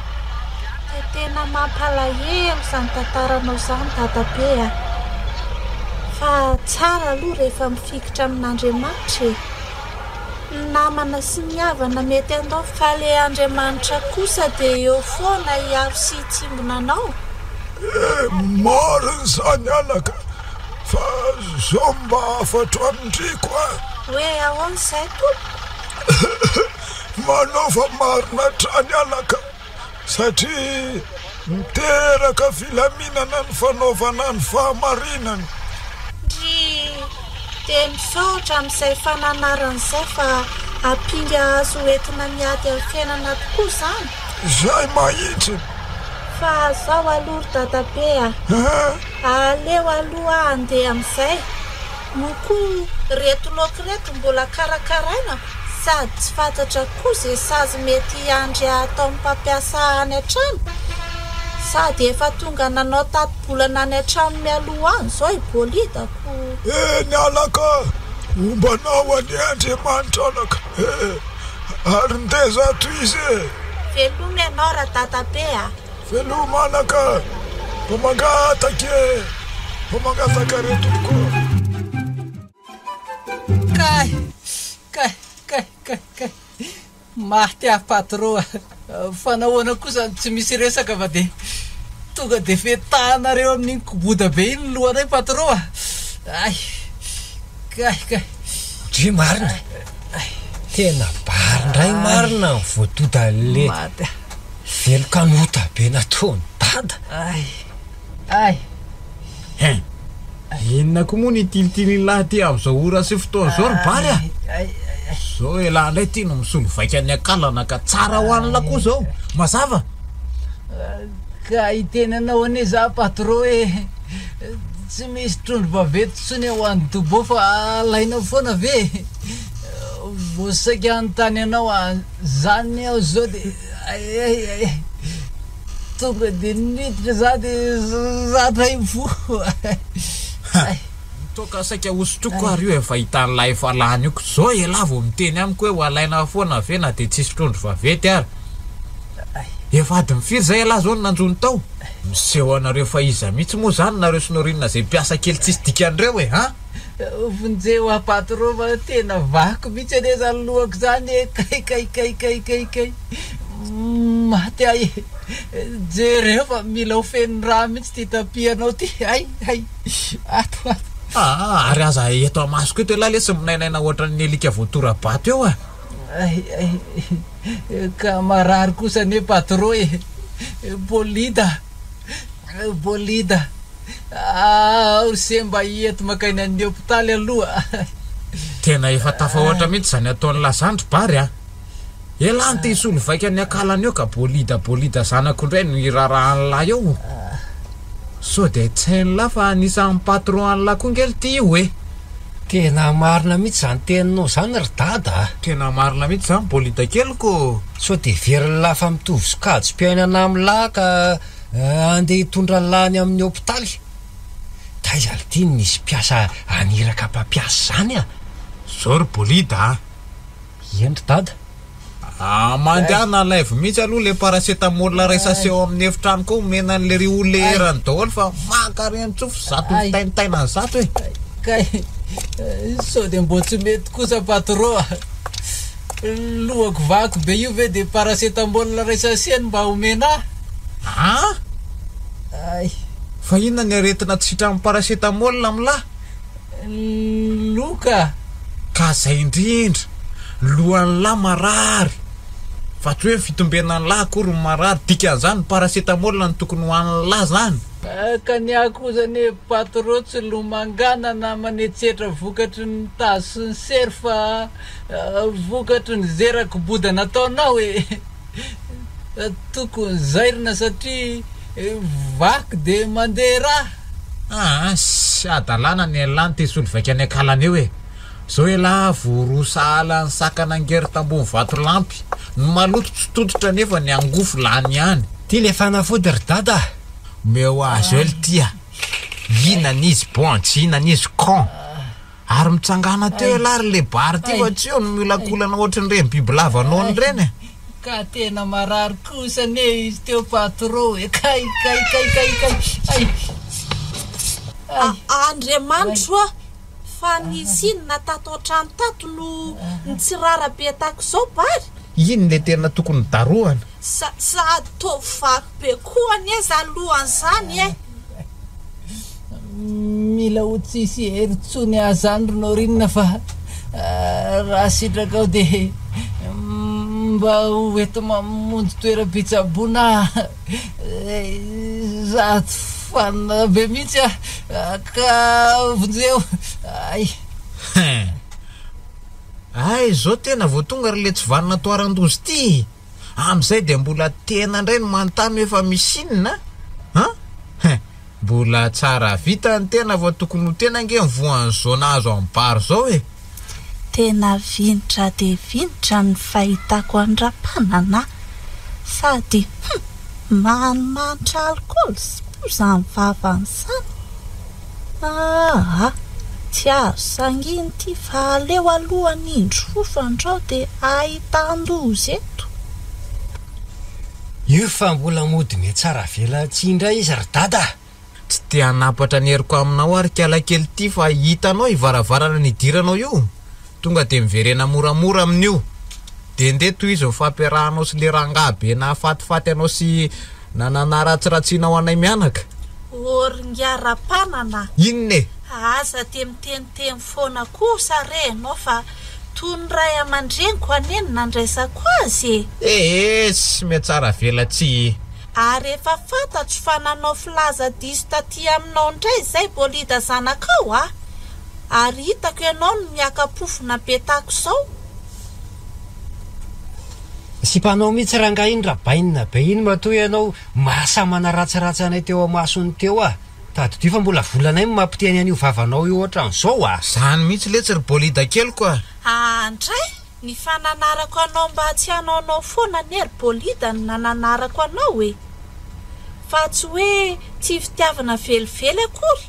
dia tena mampalahelo izany tantaranao izany dadabe a. Fa tsara aloha rehefa mifikitra amin'Andriamanitra e. Ny namana sy ny havana mety handao fa le Andriamanitra kosa dia eo foana hiaro sy hitsimbina anao. Eh, marina izany anaka, fa zao mba hafatro amin-driko a! Hoe ahoana izay tompoko? Manaova marina hatrany anaka. Satria miteraka filaminana ny fanaovana ny fahamarinana. Ndry, dia misaotra amin'izay fananarana izay fa ampinga azo hoentina miady amin'ny fiainana tokoa izany. Izay mahitsy. Fa zao aloha ry dadabe a! Aleo aloha aho handeha amin'izay. Moa koa reto laoka ireto mbola karakaraina sady tsy fantatra koa ze sazy mety hiandry ataon'ny mpampiasa any an-trano. Sady efa tonga nanao tati-bolana any an-trano mialoha any zao i Bolida ko. Eny anaka, homba anao anie Andriamanitra anaka e! Ary ndeza tohizo e! Veloma ianao ra-dadabe a! Veloma anaka, mba mangataka e! Mba mangataka re tompoko ô! Kay! Kay! Kay! Kay! Kay! Maty aho patro a! Fa nahoana kosa no tsy misy resaka fa dia tonga dia fetahanareo amin'iny koboda be iny ny lohanay patro a! Ay! Kay! Kay! Ndry marina! Tena bary indray marina ny voadodan'le Maty aho! Velon-kanota be nataon'i dada. Ay! Ay! Hein! Inona koa moa ny itilitilin'lah aty amin'izao ora sy fotoana izao ry Bary a! Izao elah indray ity no misolo vaika ny akalana ka tsara ho an'lah koa izao! Mazava? Ka hiteny anao anie za patron e! Tsy misy trondro vaventy intsony ao any Dobo fa alaina foana ve e? Vao saika hanontany anao an'izany aho izao dia ay ay ay. Tonga dia niditra za dia zatra hivoha. Ay. Toaka saika hosotroiko ary io efa hitan'lah efa lany io ko zao elah vao miteny amiko hoe ho alaina foana ve na dia tsisy trondro vaventy ary. Efa adiny firy zay elah zao no nanjono tao? Miseho anareo fa iza mihitsy moa zany nareo sy Norine zay mpiasa kely tsisy dikany reo e an! Vonjeo aho patron fa tena vaky mihitsy anie zany lohako zany e! Kay kay kay kay kay kay! Maty aho e! Jereo fa mila ho feno rà mihitsy ity tapis anao ity! Hay hay! Ato ato! Aa ary aza eto amasoko eto elah lesy minainaina ohatran'ny alika voatora-bato eo a! Hay hay! Ka marary kosa anie patron e! Bolida! Bolida! Ao ry se mba hiety mankany amin'ny hopitaly aloha. Tena efa tafahoatra mihitsy izany ataon'i zandry Bary a! Elah no te hisolo vaika ny akalany eo ka bolida bolida zanako indray no hirarahan'lah eo. Sao dia tsy hain'lah fa anisan'ny patron an'lah koa nge lty io e! Tena marina mihitsy izany teninao izany ry dada a! Tena marina mihitsy izany bolida keliko. Sao dia heverin'lah fa mitovy sokajim-piainana amin'lah ka Andeha hitondra an'lah any amin'ny hopitaly. Taiza lty no nisy mpiasa haniraka mpampiasa izany a? Zao ry bolida a! Eny ry dada. Ah, mandehana alaivo mihitsy aloha le paracetamol iray sachet ao amin'ny efitrano koa omena an'le ry olona erany daholo fa mankarentsofy zato mitaintaina an'izato e! Kay, sao dia mbô tsy mety kosa patron a! Lohako vaky be io ve dia paracetamol iray sachet no mba omena ahy? An? Ay. Fa inona ny aretina tsy sitran'ny paracetamol amin'lah? Ny loha ka. Ka zay indrindra, ny lohan'lah marary. Fa tsy hoe ny fitombenan'lah akory no marary, dikan'izany ny paracetamol no tokony hohanin'lah zany. Ka ny ahy kosa anie patro tsy lomangana na manetsetra vokatry ny tazo sy ny sery fa Vokatry ny zerako boda nataonao e! Tokony zairina satria vaky de mandeha rà. Aa sy hadalana ny an'lah ny te hisolo vaika ny akalana eo e! Zao elah voaroa sahala ny saka nangery tambony vatolampy, ny maloto tsy tototra nefa ny angofo lany ihany. Ty le fanafody ry dada a! Omeo azy eo lty a! Inona izy bon tsy inona izy con! Ary mitsangàna teo ialahy ry le bary ty fa tsy eo no miolakolana ohatran'ireny bibilava noana ireny e! Ka tena marary kosa anie izy teo patro e! Kay kay kay kay kay ay! Ay! Andriamanitro a! Fa nisy inona tato an-trano tato no nitsirara be tahaka izao Bary? Iny le tena tokony darohana. Sa sady toa vaky be koa anie zany lohany zany e! Mila ho tsisy hery tsony aho zany ry Norine fa raha sitrakao dia mba ho eto mamonjy toeram-pitsaboana aho. Sady fanina be mihitsy aho ka vonjeo. Ay. Hein. Ay zao tena vao tonga ry le tsy vanona toarandoza ity. Amin'izay dia mbola tena indray no manontany hoe fa misy inona an? Hein. Mbola tsara vita ny tena fa tokony ho tena ange ny voan'izao nahazo an'i Bary izao e! Tena vinitra dia vinitra ny fahitako an-dRapanana sady hum! Manimanitra alikaola sy poza ny vavany izany. Aa! Tsy azo sangiana ity fa aleo aloha hanindry fo fandrao dia ahitan-doza eto. Io fa mbola mody mihatsara velatsihy indray izy ry dada a! Tsy te hanapatra ny heriko aminao aho ry kialakely ity fa hitanao io varavarana nidiranao io? Tonga dia miverena moramora amin'io. Dia ndeha tohizo ny fampiarahanao sy le rangahy be nahafatifaty anao sy nanaratsiratsianao anay mianaka. Ô ry ingahy Rapanana a! Inona e? Aza dia miteniteny foana kosa re ianao fa toy ny ray aman-dreniko anie no nandraisako azy e! Ee, tsy mihatsara velatsihy. Ary efa fantatro fa nanao filaza diso taty aminao indray izay Bolida zanakao a! Ary hitako ianao no miaka-pofona be tahaka izao. Sipanao mihitsy rangahy iny rabainina be iny matoa ianao mahasahy manaratsiratsy anay teo amasony teo ah! Tadidio fa mbola volanay no mampiteny an'io vavanao io ohatran'izao ah! Zany mihitsy letsy ry bolida keliko ah! Aa ndray! Ny fananarako anao mba tsy hanaonao foana anie ry Bolida no nananarako anao e! Fa tsy hoe tsy fitiavana velively akory,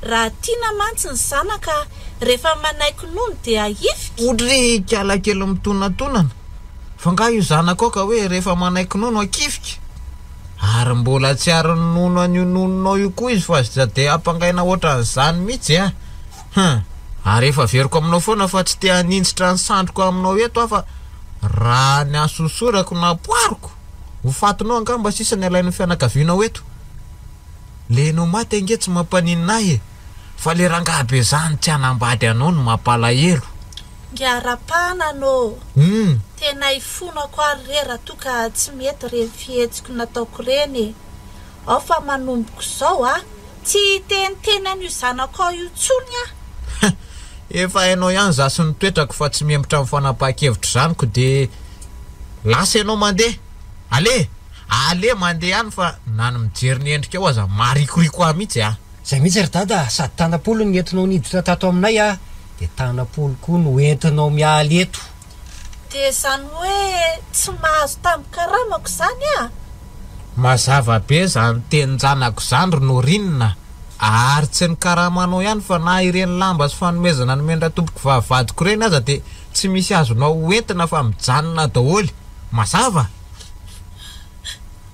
raha tiana mantsy ny zanaka rehefa manaiky nono dia ahifika. Otrry ikala kely mitonantonana, fa nga io zanakao ka hoe rehefa manaiky nono akifika? Ary mbola tsy ary ninono an'io nononao io koa izy fa aza dia ampangaina ohatran'izany mihitsy a! Hum! Ary efa averiko aminao foana fa tsy te haninjitra ny sandriko aminao eto aho fa raha ny hasosorako no ampoariko, ho fatinao angamba sisa ny alain'ny fianakavianao eto. Le enao maty ange tsy mampaninona ahy e! Fa le rangahy be zany tsy hanambady anao no mampalahelo. Ngiarapanana ô! Hum! Tena ifonako ary re raha toa ka tsy mety ireny fihetsiko nataoko ireny e! Ao fa manomboka izao a! Tsy hiteniteny an'io zanakao io intsony aho. Hum! Efa hainao ihany za sy ny toetrako fa tsy mihemotra amin'ny fanapahan-kevitro izany ko dia lasa ianao mandeha! Allez! Allez mandeha any fa na ny mijery ny endrikao aza maharikoriko ahy mihitsy a! Zay mihitsy ry dada a! Sady tanam-polo no nentinao niditra tato aminay a! Dia tanam-polo koa no entinao miala eto. Dia izany hoe tsy mahazo tambin-karamako izany a! Mazava be izany tenin-janako izany ry Norine a! Ary tsy ny karamanao ihany fa na ireny lamba sy fanomezana nomen-dRatompokovavy vadiko ireny aza dia tsy misy azonao ho entina fa mijanona daholo. Mazava?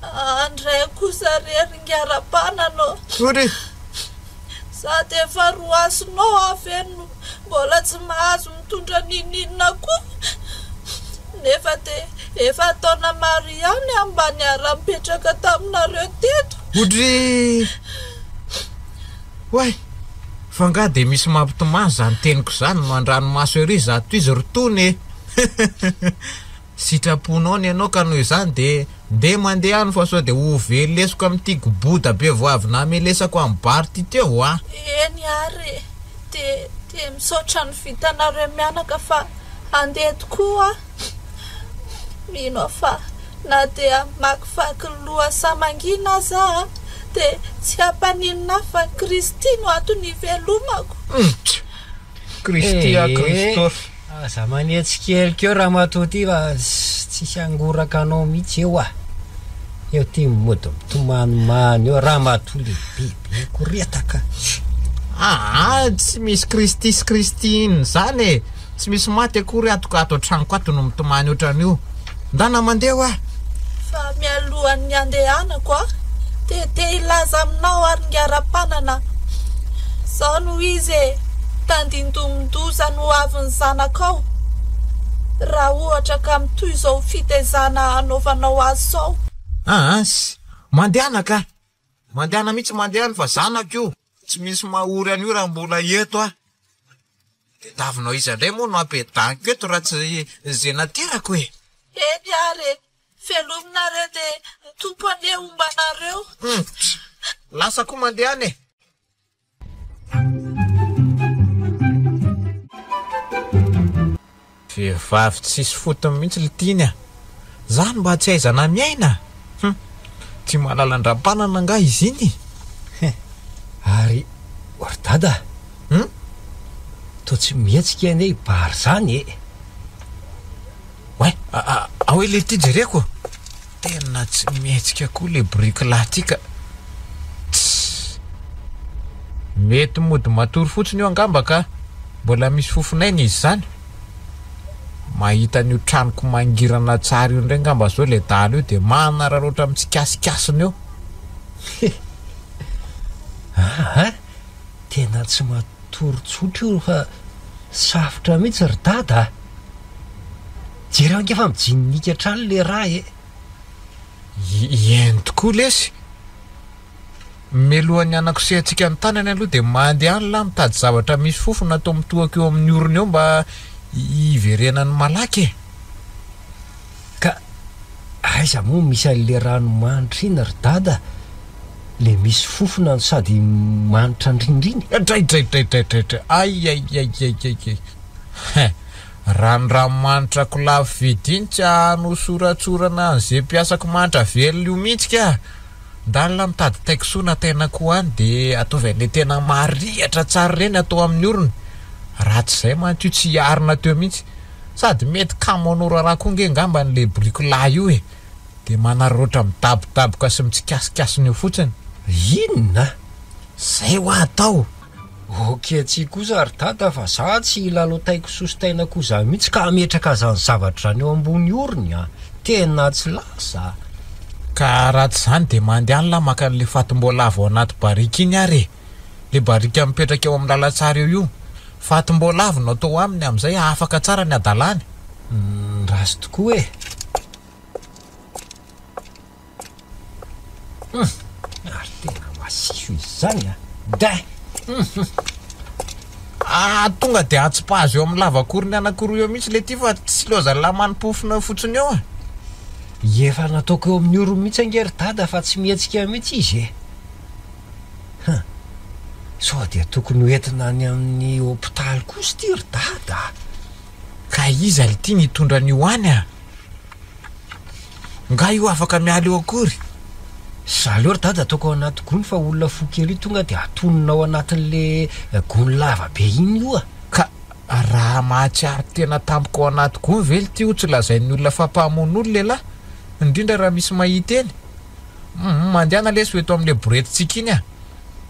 Andray kosa re ry Ngiarapanana ô! Sorry! Sady efa roasinao aho ve no mbola tsy mahazo mitondra n'inon'inona koa? Nefa dia efa taona maro ihany aho mba niara-nipetraka taminareo teto. Odryy! Oay! Fa angaha dia misy mampitomany izany teniko izany mandranomaso ery izato izy ry Tony e! Sitraponao ny anao ka noho izany dia ndeha mandeha any fa sao dia ho velesiko amin'ity goboda be vao avy namelesako amin'ny bar ity teo a! Eny ary e! Dia dia misaotra ny vitanareo mianaka fa handeha tokoa aho. Mino aho fa na dia hamakivaky ny lohasaha mangina aza aho dia tsy hampaninona ahy fa Kristy no antony hivelomako. Humm! Kristy a Christophe. Aza manetsikeliky eo ramatoa ty fa tsisy hangoraka anao mihitsy eo ah. Eo ty mody mitomanimany eo ramatoa lehibe be koretaka. Aa tsy misy Kristy sy Christine zany e! Tsy misy maty akory ato ka ato an-tranoko ato no mitomany ohatran'io. Ndana mandeha hoa! Fa mialohan'ny handehanako aho dia te hilaza aminao ary Ngiarampanana, izao no izy e, tandindomin-doza no hoavin'ny zanakao raha ohatra ka mitohy izao fitaizana hanaovanao azy izao. Aa, mandehana ka! Mandehana mihitsy mandehana fa zanako io, tsy misy mahory an'io raha mbola eto aho. Tadiavinao iza indray moa no ampiadaniko eto raha tsy ze naterako e! Eny ary e! Velomy nareo dia ny Tompo anie homba anareo. Humm! Lasa koa mandehana e! Vehivavy tsisy fotony mihitsy le tiany a! Zany mba tsy ahaizana miaina? Hum! Tsy mahalala an-dRampanana angaha izy iny? He! Ary ry dada a! Hum? Toa tsy mihetsika anie i Bary zany e! Oay! Ao e le ty jereko! Tena tsy mihetsika koa le boriky lahy ty ka! Tssy! Mety mody matory fotsiny io angamba ka! Mbola misy fofon'aina izy izany! Mahita an'io tranoko mangirana tsara io indray angamba zao le dahalo io dia manararaotra mitsikasikasina eo! He! Aa! Tena tsy matory tsotra io fa safotra mihitsy ry dada a! Jereo ange fa mijininika hatrany le ra e! Eny tokoa lesy! Mialohan'ny hanakosehantsika ny tanany aloha dia mandeha any lahy mitady zavatra misy fofona atao mitohaka eo amin'ny orony eo mba hiverenany malaky e! Ka aiza moa misy an'le ranomanitra iny ry dada le misy fofona no sady manitra indrindra iny? Draidraidraidraidraidray! Aiaiaiaiaiai! Hein! Raha ny ranomanitra-ko lafo vidy iny tsy hanosoratsorana an'ze mpiasako manitra velona io mihitsy ka! Ndalina mitady tain-kisoa na tain'akoho any de ataovy an'le tena marihatra tsara ireny atao amin'ny orona. Raha tsy izay mantsy io tsy hiarina teo mihitsy. Sady mety kamo hanao raharaha koa nge ngambany le boriky lahy io e! Dia manararaotra midabodaboka sy mitsikasikasina eo fotsiny. Inona? Zay hoa atao! Ok tsia kosa ry dada fa za tsy hilalao taiko sosotaina koa zany mihitsy ka hametraka zany zavatra zany eo ambony orony a! Tena tsy lasa a! Ka raha tsy zany dia mandehana lah maka an'le fatim-boalavo ao anaty barika iny ary e! Le barika mipetraka eo amin'ny lalantsara eo io. Fatim-boalavo no atao aminy amin'izay afaka tsara ny hadalany. Ratsy tokoa e! Hum! Ary tena masiso izy izany a! Dai! Hum! Ah, tonga dia atsipazo eo amin'ny lavakorony anankiroa eo mihitsy le ty fa tsy lozan'ny lamanipofona fotsiny eo e! Efa nataoko eo amin'ny orony mihitsy ange ry dada fa tsy mihetsika mihitsy izy e! Hum! Sao dia tokony ho entina any amin'ny hopitaly kosa ity ry dada a! Ka iza lty nitondra an'io any a? Nga io afaka miala eo akory? Za aleo ry dada ataoko ao anaty gony fa olona fo kely io tonga dia atonina ao anatin'le gony lava be iny io a! Ka raha mahatsiaro tena tampoka ao anaty gony ve lty io tsy lazain'ny olona fa mpamono olona elah? Indrindra raha misy mahita eny? Humm mandehana lesy ho eto amin'le boretintsika iny a!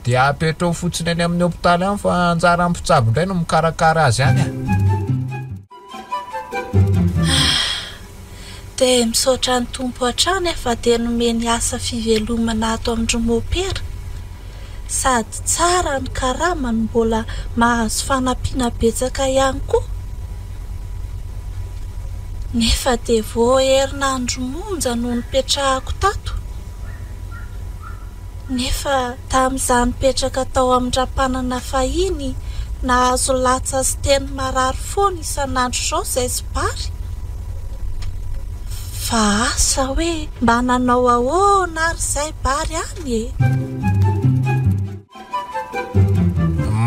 Dia apetrao fotsiny any amin'ny hopitaly any fa anjaran'ny mpitsabo indray no mikarakara azy any a! Dia misaotra ny Tompo hatrany aho fa dia nomeny asa fivelomana ato amin-dry Mopera. Sady tsara ny karama no mbola mahazo fanampiana betsaka ihany koa. Nefa dia vao herinandro monja no nipetrahako tato. Nefa tamin'izaho nipetraka tao amin-dRampanana fahiny nahazo latsa sy teny marary foana isan'andro izao izay sy Bary. Fa asa hoe mba nanao ahoana ary izay Bary any e?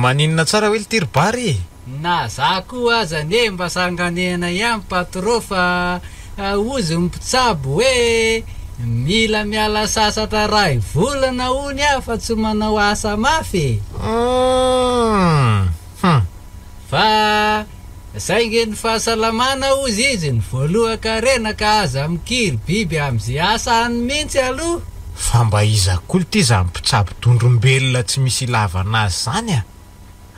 Maninona tsara hoe lty ry Bary e? Na za koa aza anie mba sanganehana ihany patro fa hozy ny mpitsabo hoe mila miala sasatra ray volana hono aho fa tsy manao asa mafy e! Hum. Fa saingy ny fahasalamana hozy izy ny voalohan-karena ka aza mikiry biby am'ze asa any mintsy aloha. Fa mba iza koa lty zany mpitsabo dondrombelona tsy misy ilavana azy zany a!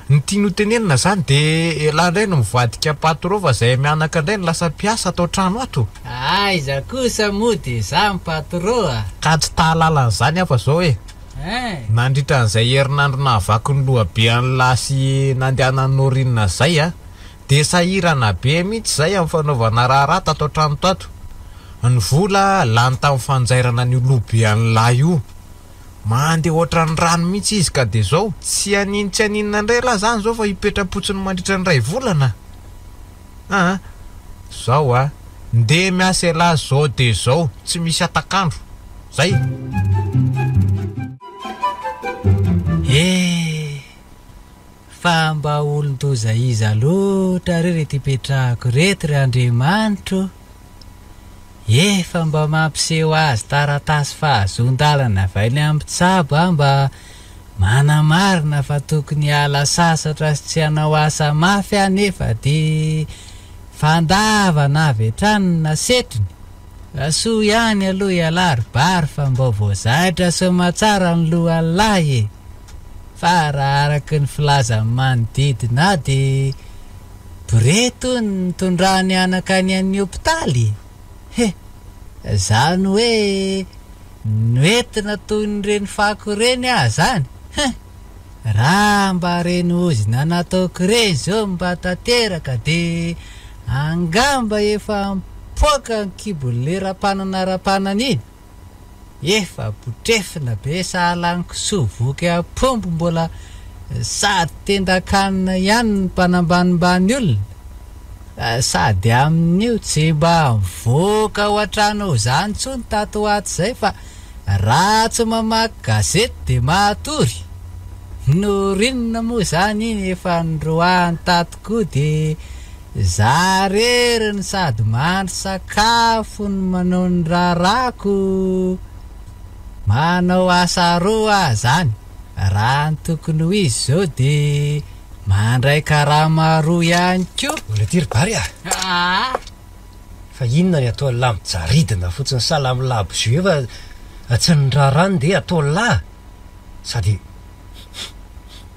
Ny tiany ho tenenina zany de elah ndray no mivadika patro fa zay mianaka ndray no lasa mpiasa ato an-trano ato. Aiza kosa moa de za ny patro a! Ka tsy tahalala an'izany aho fa zao e! Nandritra an'izay herinandro nahavaky ny lohabe an'lah sy nandehanan'i Norine zay a! De sahirana be mihitsy zay amin'ny fanaovana raharaha tato an-trano tato. Ny vola lany tamin'ny fanjairana an'io lohabe an'lah io. Mandeha ohatran'ny rano mihitsy izy ka dia zao, tsy hanin tsy haninona indray lah zany zao fa hipetra-potsiny mandritra ny iray volana aa! Zao a! Ndeha miasa elah zao dia zao, tsy misy hatak'andro. Zay! Eh! Fa mba olon-doza iza loatra re reto ipetrahako ireto ry Andriamanitro o! Efa mba mampiseho azy taratasy fahazoan-dalana avy any amin'ny mpitsabo aho mba manamarina fa tokony hiala sasatra sy tsy hanao asa mafy aho nefa dia fandavana avy hatrany no nasetriny. Soa ihany aloha ialahy ry Bary fa mbao voazaitra soamatsara ny lohan'lahy e! Fa raha araka ny filazan'ny manodidina ahy dia borety hono ny nitondrany anaka any an'ny hopitaly e! He! Zany hoe noentina toy ny reny fako ireny aho zany? Hein! Raha mba reny ozona nataoko ireny zao mba tanteraka dia angamba efa mipoaka ny kibon'le rapanana rapanana iny! Efa botrefina be sahala ny kisoa voky apombo mbola sady tendan-kanina ihany ny mpanambanimbany olona. Sady amin'io tsy mba mivoaka ao an-trano ao izany intsony tato ho ato izay fa raha tsy mamaky gazety dia matory. Norinona moa izany iny efa noroahany tato koa dia Za rery no sady mandry sakafo no manao ny raharahako, manao asa roa aho zany, raha ny tokony ho izy zao de Mandray karama roa ihany koa. Mbola ity ry Bary a! Aa! Fa inona ny ataon'lah mijaridina fotsiny sahala amin'ny labozia eo fa tsy ny raharaha ndeha ataon'lah sady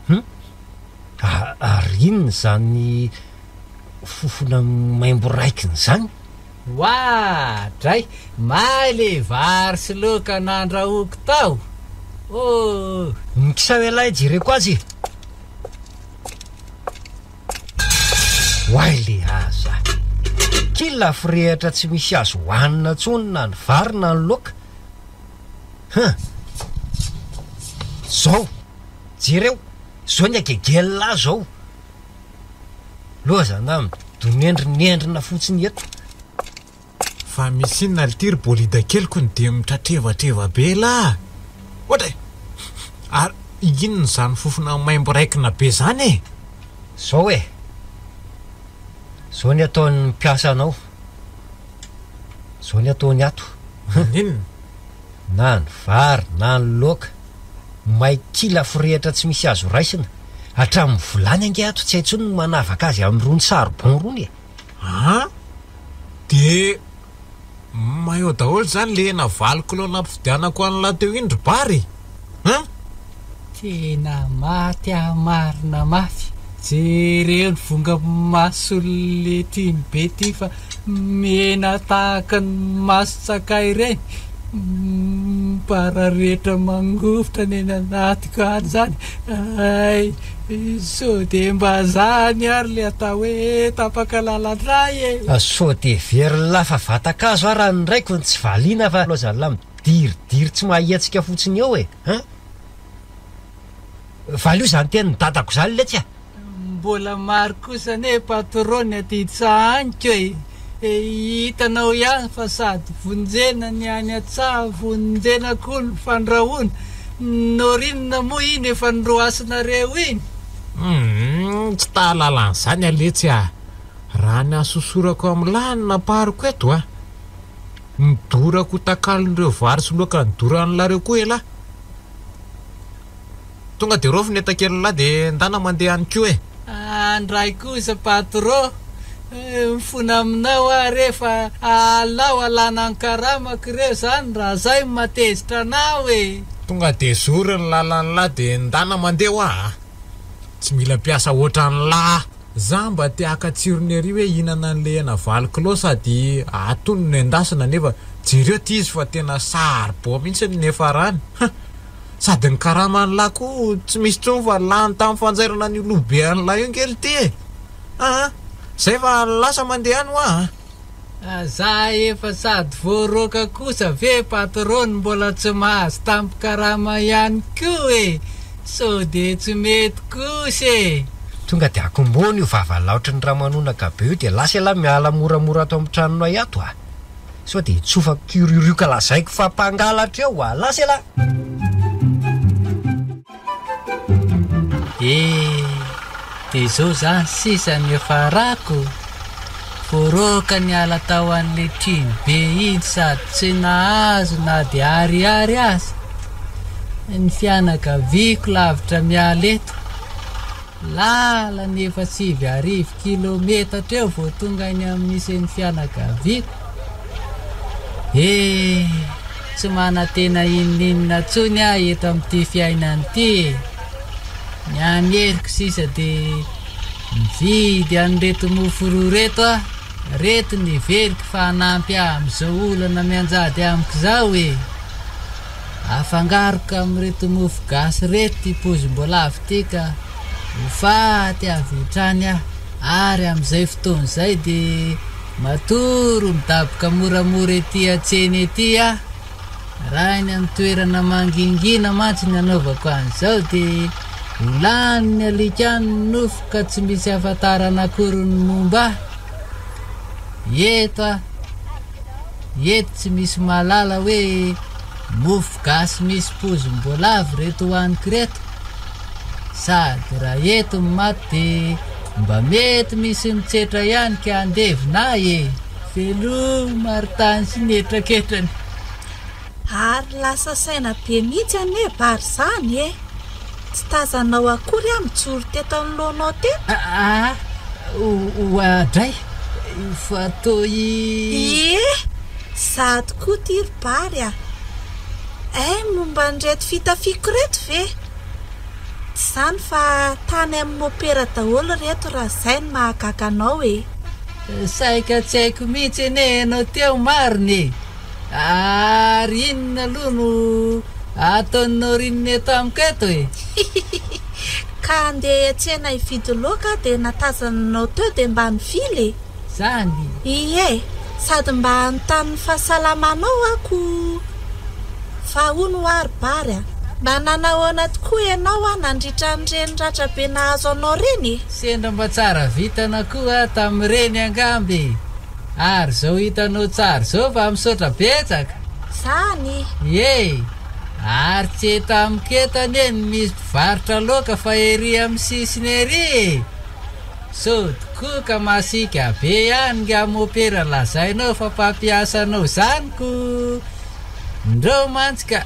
hum ary inona izany fofona maimbo raikiny izany? Oadray! May le vary sy laoka nandrahoiko tao! Oh! Mikisao ialahy jereko azy e! Oay le aza! Kila forehitra tsy misy azo hohanina intsony na ny vary na ny laoka! Huh! Zao! Jereo! Zao ny hagegen'lah zao! Lozana midonendrinendrina fotsiny eto. Fa misy inona lty ry bolida keliko no dia mitratrevatreva be lah? Ohatra e! Ary inona izany fofona maimbo raikina be izany e? Zao e! Zao ny ataon'ny mpiasa anao. Zao ny ataony ato. Maninona? Na ny vary na ny laoka, may kila forehitra tsy misy azo raisina. Hatramin'ny vilany ange ato tsy hay intsony ny manavaka azy amin'irony charbon irony e! An! Dia may ao daholo izany le hena valo kilao nampividianako an'lah teo iny ry Bary e! An! Tena maty aho marina mafy. Jereo ny vonga-mason'le tiany be ty fa mena tahaka ny mason-tsakay ireny. Mipararetra mangovitra ny any anatiko any zany. Hay, sao de mba zany ary le atao hoe tapaka lalan-dra e! Sao de very lafa vatan-kazo aho raha ny raiko no tsy valiana fa lozan'lah midiridiry tsy mahihetsika fotsiny eo e! Hein? Valio izany tenin'i dadako izany letsy a! Mbola maro kosa anie patron ny aty tsahaniko e! Hitanao ihany fa sady vonjena ny any an-tsaha vonjena koa ny fandrahoana. Norinona moa iny efa noroasinareo iny? Humm, tsy ta hahalala an'izany aho letsy a! Raha ny hasosorako amin'lah no nampariko eto a! Ny dorako ho takalon'ireo vary sy loaka nidoran'lah reo koa elah! Tonga de raofy ny entakelin'lah de ndana mandeha any koa e! Andray kosa patro, mifona aminao aho re fa alao alana ny karamako ireo zany raha zay no mahatezitra anao e! Tonga de zory ny lalan'lah de ndana mandeha hoa a! Tsy mila mpiasa ohatran'lah! Za mba te haka tsirony ery hoe hihinana an'le hena valo kilao sady atony no endasina nefa jereo ty izy fa tena saribao mihitsy ny niafarany ha! Sady ny karaman'lah koa tsy misy tsony fa lany tamin'ny fanjairana an'io loha be an'lah io nge lty e! Aa! Zay fa lasa mandeha any hoa a! Za efa sady voaroaka kosa ve patron mbola tsy mahazo tampikarama ihany koa e! Sao de tsy mety kosa e! Tonga dia akombony io vava laotry ny ramanonaka be io dia lasa ialahy miala moramora ato amin'ny tranonay ato a! Sao dia hitsofako kioriorioka lazaiko fa mpangalatra eo a! Lasa ialahy! Eh! Dia izao izany sisa ny hiafarako? Voaroaka niala tao an'ilay trino be iny sady tsy nahazo na dia ariary aza. Ny fianakaviako lavitra miala eto. Lalana efa 9000 kilometatra eo vao tonga any amin'ny misy ny fianakaviako. Eh! Tsy manantena inon'inona intsony aho eto amin'ity fiainana ity e! Ny hany heriko sisa dia mividy an'ireto mofo roa ireto aho, ireto no heveriko fa hanampy ahy amin'izao olana mianjady amiko izao e! Afangaroko amin'ireto mofo gasy ireto ity pozim-boalavo ity ka ho faty avy hatrany aho, ary amin'izay fotoana izay dia matory midaboka moramora ety an-tsena ety aho. Raha eny amin'ny toerana mangingina mantsy ny anaovako an'izao dia ho lanin'ny alika any ny nofoko ka tsy misy ahafantarana akory ny momba ahy. Eto aho. Eto tsy misy mahalala hoe mofo gasy misy pozim-boalavo ireto hohaniko ireto. Sady raha eto ny maty dia mba mety misy mitsetra ihany ka handevina ahy e! Veloma ry tany sy ny hetraketrany. Ary lasa saina be mihitsy anie Bary zany e! Tsy tazanao akory aho mijoro teto anoloanao teto? Aa, oadray, fa toa i. Ie, za tokoa ity ry Bary a! Hay momba an'ireto fitafiako ireto ve? Tsy izany fa tany amin'ny mopera daholo ireto raha izay no mahagaga anao e! Saika tsy haiko mihitsy anie ianao teo marina e! Ary inona aloha no ataon'i Norine eto amiko eto e? Hihihihi! Ka handeha hiantsena hividy laoka aho dia nahatazana anao teo dia mba nivily e! Zany? Ie! Sady mba hanontany ny fahasalamanao aho ko! Fa hono hoa ry Bary a! Mba nanahoana tokoa ianao a nandritra an'ireny ratra be nahazo anao ireny e? Sendra mba tsara vintana koa aho tamin'ireny angamba e! Ary zao hitanao tsara zao fa misaotra betsaka. Zany? Ie! Ary tsy eto amiko eto anie no misy mpivarotra laoka fa ery amin'ny sisiny ery e! Sao tokoa ka masiaka be ihany nga mopera lazainao fa mpampiasa anao zany ko! Ndreo mantsy ka!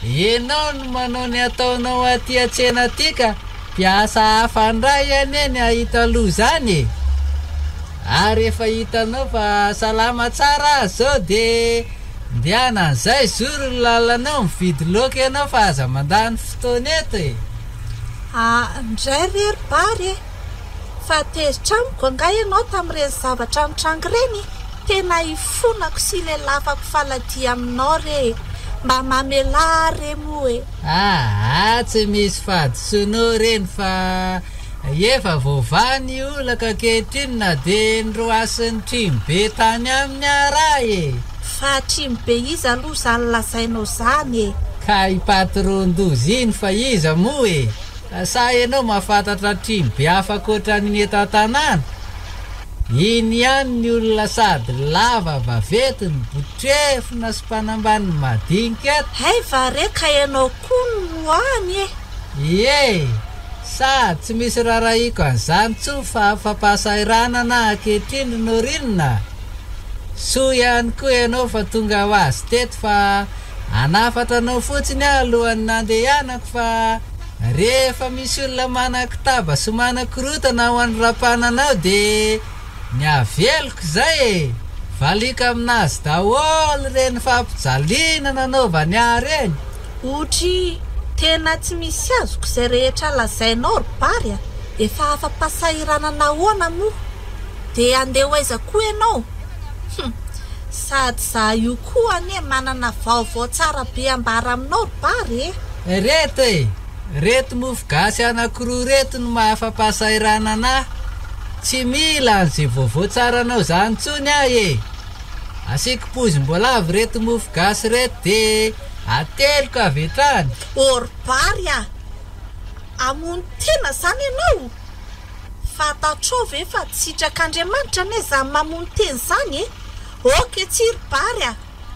Enao no manao ny ataonao aty an-tsena aty ka mpiasa hafa ndray anie ny hahita loza any e! Ary efa hitanao fa salama tsara aho zao de ndehana an'izay zoro ny lalanao mividy laoka ianao fa aza mandany fotoana eto e! Ah ndray re ry Bary e! Fa tezitra amiko angaha ianao tamin'ireny zavatra nitranga ireny? Tena ifonako sy ilelafako faladia aminao re e! Mba mamelà ahy re moa e! Aa tsy misy fahadisoanao ireny fa efa voavaha ny olaka ankehitriny na dia noroasin'ny trimobe tany aminy ara e! Fa trimobe iza aloha izany lazainao izany e? Ka i patron-doza iny fa iza moa e? Sa ianao mahafantatra trimo be hafa ankoatra ny eto an-tanàna? Iny ihany ny olona sady lava vaventy no botrefona sy mpanambany ny madinika eto. Hay va re ka ianao koa no any e! Ie! Sady tsy misy rarahiko an'izany intsony fa fampahasahiranana ankehitriny ry Norine a! Soa ihany koa ianao fa tonga ho azy teto fa Hanafatra anao fotsiny aho alohan'ny nandehanako fa rehefa misy olona manan-kitaba sy manan-korotana ao an'ny-rapananao dia ny aveloko izay e! Valiako aminazy daholo ireny fampijaliana nanaovany ahy ireny. Otry, tena tsy misy azoko izay rehetra lazainao ry Bary a! Efa afa-pahasahiranana ahoana moa? Dia handeha ho aiza koa ianao? Hum! Sady za io koa anie manana vaovao tsara be ambara aminao ry Bary e! Reto e! Reto mofo gasy anakiroa reto no mahafa-pahasahiranana ahy. Tsy mila an'ze vaovao tsaranao zany intsony aho e! Asiako pozim-boalavo reto mofo gasy reto de ateliko avy hatrany. Ô ry Bary a! Hamono tena zany ianao? Fantatrao ve fa tsy sitrak'Andriamanitra anie zany mamono tena zany e! Ok tsia ry Bary a!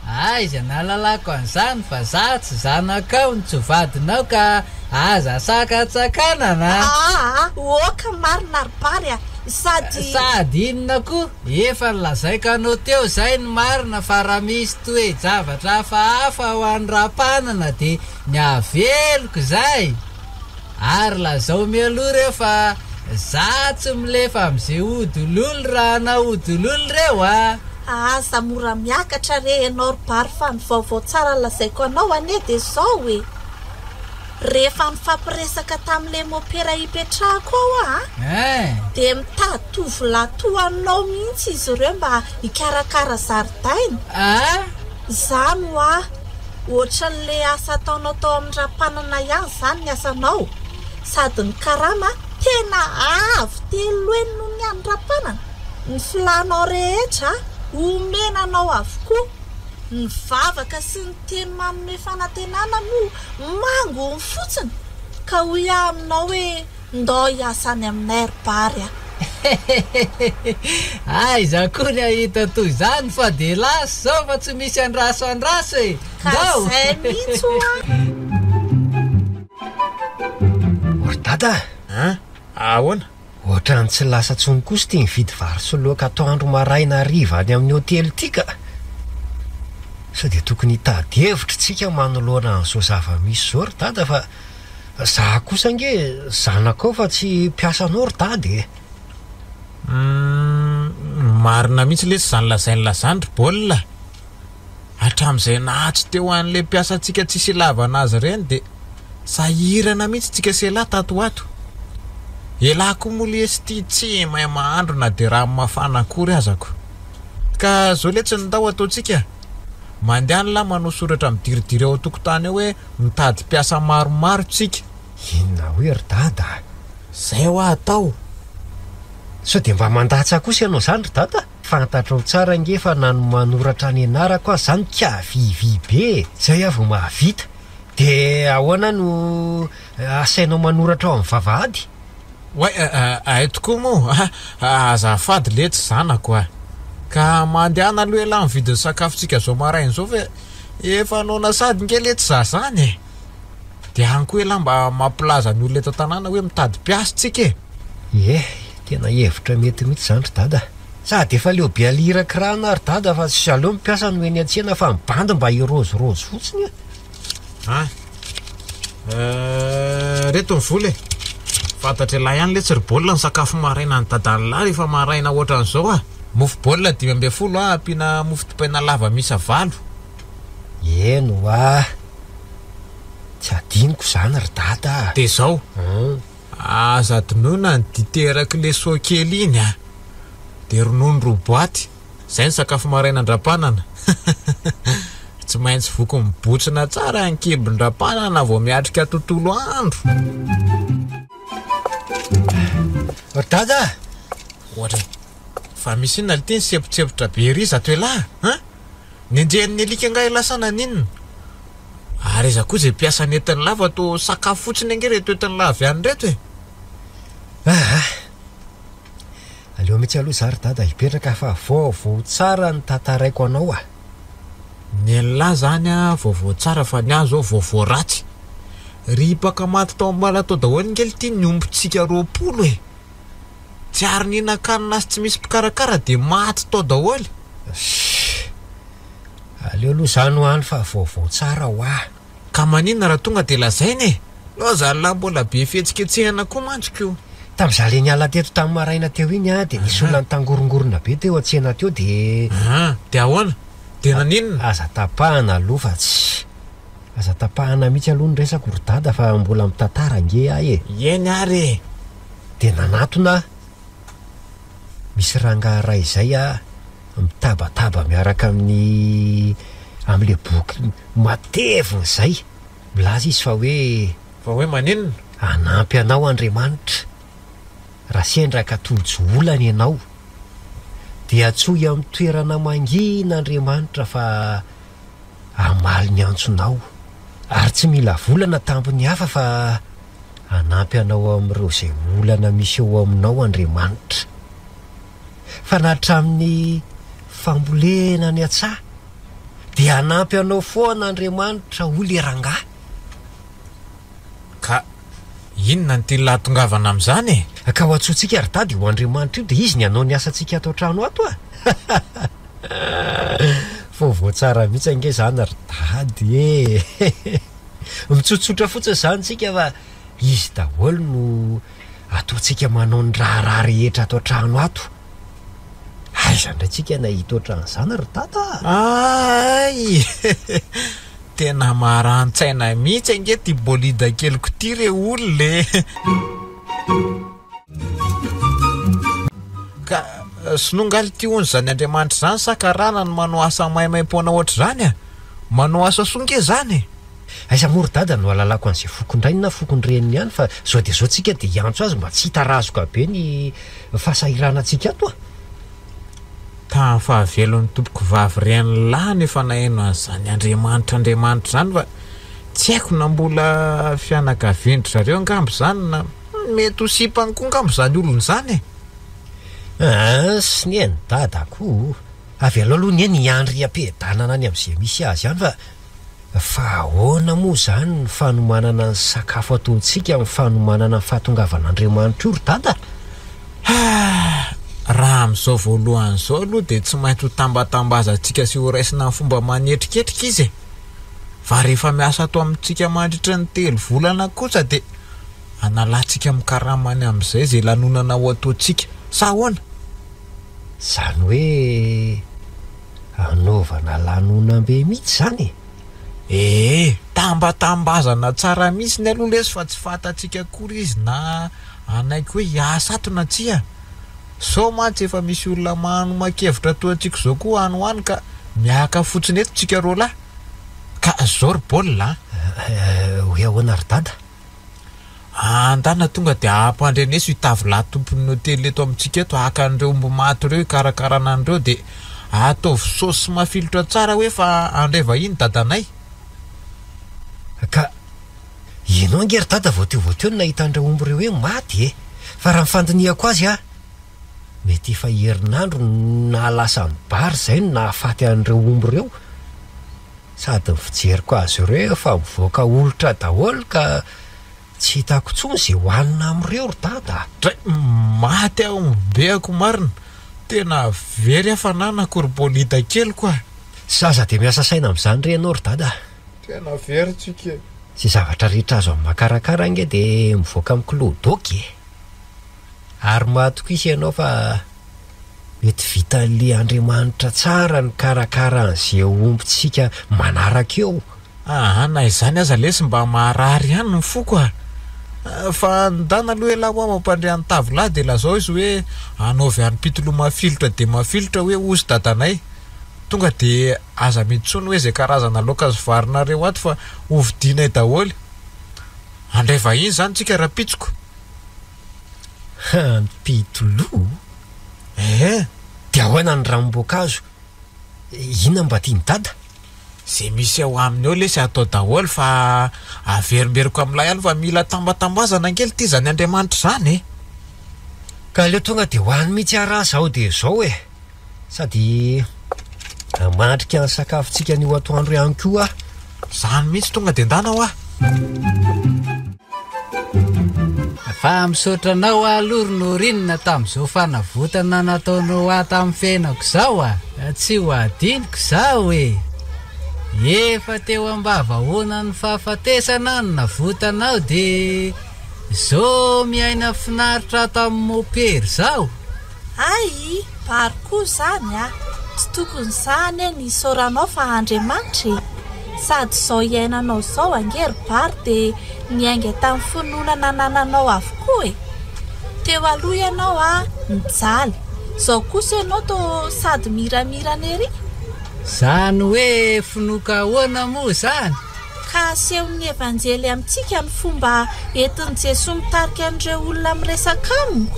Aiza nahalalako an'izany fa za tsy zanakao no tsy vadinao ka aza sakantsakanana a! Aa ok marina ry Bary a! Sady. Sady inona koa? Efa nolazaiko anao teo izay ny marina fa raha misy toe-javatra hafahafa ho an'i Rapanana dia ny aveloko izay! Ary lazao mialoha reo fa za tsy milefa amze ody ololo raha anao ody ololo reo a! Aza mora miakatra re enao ry Bary fa ny vaovao tsara lazaiko anao anie dia zao e! Rehefa nifampiresaka tamin'ilay mopera ipetrahako ao aho Hein! dia mitady tovolahy toa anao mihitsy izy ireo mba hikarakara zaridaina. Ah! Izany hoa! Ohatran'ilay asa ataonao tao amin'ny Rapanana ihany izany ny asanao, sady ny karama tena avo telo heny noho ny an'ny Rapanana. Ny filànao rehetra omena anao avokoa. Ny vavaka sy ny teny manome fanantenana moa mangony fotsiny, ka hoy aho aminao hoe Ndao hiasa any aminay ry Bary a! Hehehehe! Aiza koa ny hahita toy izany fa dia lasa izao fa tsy misy andraso andraso e! Ka Ndao! izay mihitsy hoa! O ry dada a! An? Ahoana? Ohatran'ny tsy lasa tsony kosa ity mividy vary sy laoka atoandro maraina hariva any amin'ny hotely ity ka! Sao dia tokony hitady hevitra isika manoloana an'izao zava-misy izao ry dada fa. Za kosa ange zanakao fa tsy mpiasanao ry dada e! Humm, marina mihitsy lesy izany lazain'la zany ry baolina a! Hatramin'izay naha-tsy teo an'ilay mpiasantsika tsisy ilavana azy ireny dia sahirana mihitsy tsika sy elah tato ho ato. Elah koa moa lesy ity tsy mahay mahandro na dia rano mafana akory aza ko. Ka zao letsy ny ndao ataontsika, mandehana lah manao soratra midiridiry ao an-tokotany ao hoe mitady mpiasa maromaro tsika. Inona hoe ry dada a? Zay hoa atao. Sao dia mba mandatsa kosa ianao izany ry dada? Fantatrao tsara ange fa na ny manoratra ny anarako aza zany kavivy be e! Zay aho vao mahavita. Dia ahoana no asainao manoratra ao amin'ny vavahady? Oay, hay tokoa moa a! Azafady letsy zanako a! Ka mandehana aloha elah mividy ny sakafontsika zao maraina izao fa efa noana sady nge letsy za zany e! Dia any koa elah mba mampilaza ny olona eto an-tanàna hoe mitady mpiasa tsika e! Ie, tena hevitra mety mihitsy izany ry dada. Sady efa leo be alirakirana ry dada fa tsy aleo ny mpiasa no eny an-tsena fa ny bandy mba hirôzirôzy fotsiny e! Ah! Euh, reto ny vola e! Fantatr'ialahy ihany letsy ry baolina ny sakafo maraina an'i dadan'ilahy rehefa maraina ohatran'izao ah! Mofo baolina 15 ah, ampiana mofo dipaina lava miisa valo. Eny hoa! Tsy adinoko izany ry dada a! Dia izao, aza adinoina ny dite erak'ilay soa kely iny a! Dia ronono roa boaty, izay ny sakafo maraina an-dRampanana. Tsy maintsy voky mibotsina tsara ny kibon-dRampanana vao miatrika tontolo andro. Ry dada a! Ohatra e! Fa misy inona l'ty nisepotsepotra be ery zato elah an! Nenjehin'ny alika angaha elah sa naninona? Ary aiza koa izay mpiasa nentin'lah fa toa sakafo fotsiny ange ireto entin'lah avy any ireto e! Aa! Aleo mihitsy aloha za ry dada hipetraka fa vaovao tsara ny tantaraiko anao a! Ny an'lah zany a vaovao tsara fa ny ahy zao vaovao ratsy! Ripaka maty tao am-bala tao daholo nge l'ty ny ombintsika 20 e! Tsy ary nihinan-kanina sy tsy misy mpikarakara dia maty tao daholo. Shh! Aleo aloha za no any fa vaovao tsara hoa. Ka maninona raha tonga dia lazaina e! Lozan'lah mbola be fihetsiketsehana koa mantsy ko! Tamin'izaho le niala teto tamin'ny maraina teo iny an, dia nisy olona nitangorongorona be teo an-tsena teo dia. An! Dia ahoana? Dia naninona? Aza tapahana aloha fa tsy. Aza tapahana mihitsy aloha ny resako ry dada fa mbola mitantara ange aho e! Eny ary e! Dia nanatona aho. Misy rangahy iray izay aho mitabataba miaraka amin'ny amin'ilay boky matevina izay. Milaza izy fa hoe. Fa hoe maninona? Hanampy anao Andriamanitra raha sendra ka tojo olana ianao. Dia antsoy amin'ny toerana mangina Andriamanitra fa hamaly ny antsonao. Ary tsy mila vola na tambiny hafa fa hanampy anao amin'ireo izay olana misy eo aminao Andriamanitra. Fa na hatramin'ny fambolena any an-tsaha dia hanampy anao foana Andriamanitra hoy le rangahy. Ka inona no tian'lah hatongavana amin'izany e? Ka ho antsointsika ry dada io Andriamanitra io dia izy ny hanao ny asantsika ato an-trano ato a! Vaovao tsara mihitsy ange izany ry dada e! Mitsotsotra fotsiny izany tsika fa izy daholo no ataontsika manao ny raharaha rehetra ato an-trano ato. Aiza indray tsika nahita ohatran'izany ry dada a! Ay! Tena maran-tsaina mihitsy ange ity bolida keliko ity re olona e! Ka sinoa nga lty hono izany Andriamanitra izany sa karana no manao asa maimaimpoana ohatr'izany a? Manao asa soa nge izany e! Aiza moa ry dada no ahalalako an'izay fokon-drainy na fokon-dreniny ihany fa zao dia zao tsika dia hiantso azy mba tsy hitarazoka be ny fahasahiranantsika ato a! Tamin'ny fahavelon'ny tompokovavy renin'lah no efa naheno an'izany Andriamanitra Andriamanitra izany fa tsy haiko na mbola fianakavian-dry zareo angamba izany na mety ho sipany koa angamba izany olona izany e! Ans, neny dada ko! Avelao aloha neny hiandry am-piadanana any amin'izay misy azy any fa fa ahoana moa izany ny fanomanana ny sakafo ataontsika amin'ny fanomanana ny fahatongavan'Andriamanitra io ry dada? Ah! Raha amin'izao voalohany izao aloha dia tsy maintsy ho tambatambazantsika sy ho raisina amin'ny fomba manetriketrika izy e! Fa rehefa miasa ato amintsika mandritra ny telo volana kosa dia analantsika amin'ny karamany amin'izay izay lanonana ho ataontsika. Sa ahoana? Izany hoe anaovana lanonam-be mihitsy izany e? Ee, tambatambazana tsara mihitsy aloha lesy fa tsy fantatsika akory izy na hanaiky hoe hiasa ato na tsia. Sao mantsy efa misy olona manoman-kevitra toa antsika izao koa any ho any ka miaka fotsiny eto tsika roalahy. Ka zao ry baolina a! Hoe ahoana ry dada? Andana tonga dia ampandreneso i Tavilahy tompon'ny hotely eto amintsika eto haka an'ireo omby maty ireo hikarakarana an'ireo dia ataovy saosy mafilotra tsara hoe fa handray vahiny dadanay. Ka ianao ange ry dada vao teo vao teo no nahita an'ireo omby ireo hoe maty e! Fa raha ny fandinihako azy a! Mety efa herinandro no nahalasa an'i Bary izay no nahafaty an'ireo omby ireo. Sady ny fijeriko azy ireo efa mivoaka olitra daholo ka tsy hitako intsony izay hohanina amin'ireo ry dada a! Dray, maty aho ombibeako marina! Tena very hafanana-ko ry Bolida keliko a! Zaza dia miasa saina amin'izany re ianao ry dada a! Tena very tsika e! Izay zavatra rehetra azo amin'ny makarakara ange dia mivoaka amin'ny kiloa-doky e! Ary matokisa ianao fa mety vitan'le Andriamanitra tsara ny karakara an'ze ombintsika manaraka eo. Aa na izany aza lesy mba marary ihany ny foko a! Fa ndana aloha elah hoa mampandre an'i Tavilahy dia lazao izy hoe anaovy hanim-pitoloha mafilotra dia mafilotra hoe hozy dadanay. Tonga dia aza mintsony hoe izay karazana laoka sy varinareo ato fa hovidianay daholo. Handray vahiny izany tsika rapitsoko. Hampitoloha? Ee. Dia ahoana ny ranom-boankazo? Inona mba tian'i Dada? Izay misy ao aminy ao lesy atao daholo fa averimberiko amin'ilay ihany fa mila tambatambazana ange ity izany Andriamanitra izany e! Ka aleo tonga dia ho any mihitsy ary aho izao dia izao e! Sady hamandrika ny sakafontsika anio atoandro ihany koa aho. Zany mihitsy tonga dia ndana hoa. Fa misaotra anao aho aloha ry Norine tamin'izao fanavotana nataonao ahy tamin'ny fiainako izao a! Tsy ho adinoko izao e! Efa teo am-bavahoanan'ny fahafatesana aho no navotanao dia izao miaina finaritra ato amin'ny Mopera izao. Hay, Bary koa izany a! Tsy tokony za anie ny hisaoranao fa Andriamanitra e! Sady izao iainanao izao ange ry Bary dia niainga tamin'ny finoana nanananao avokoa e! Teo aloha ianao a, nijaly, izao kosa ianao toa sady miramirana ery? Izany hoe finoako ahoana moa izany? Ka asehon'ny Evanjely amintsika ny fomba entin'i Jesoa mitarika an'ireo olona miresaka aminy.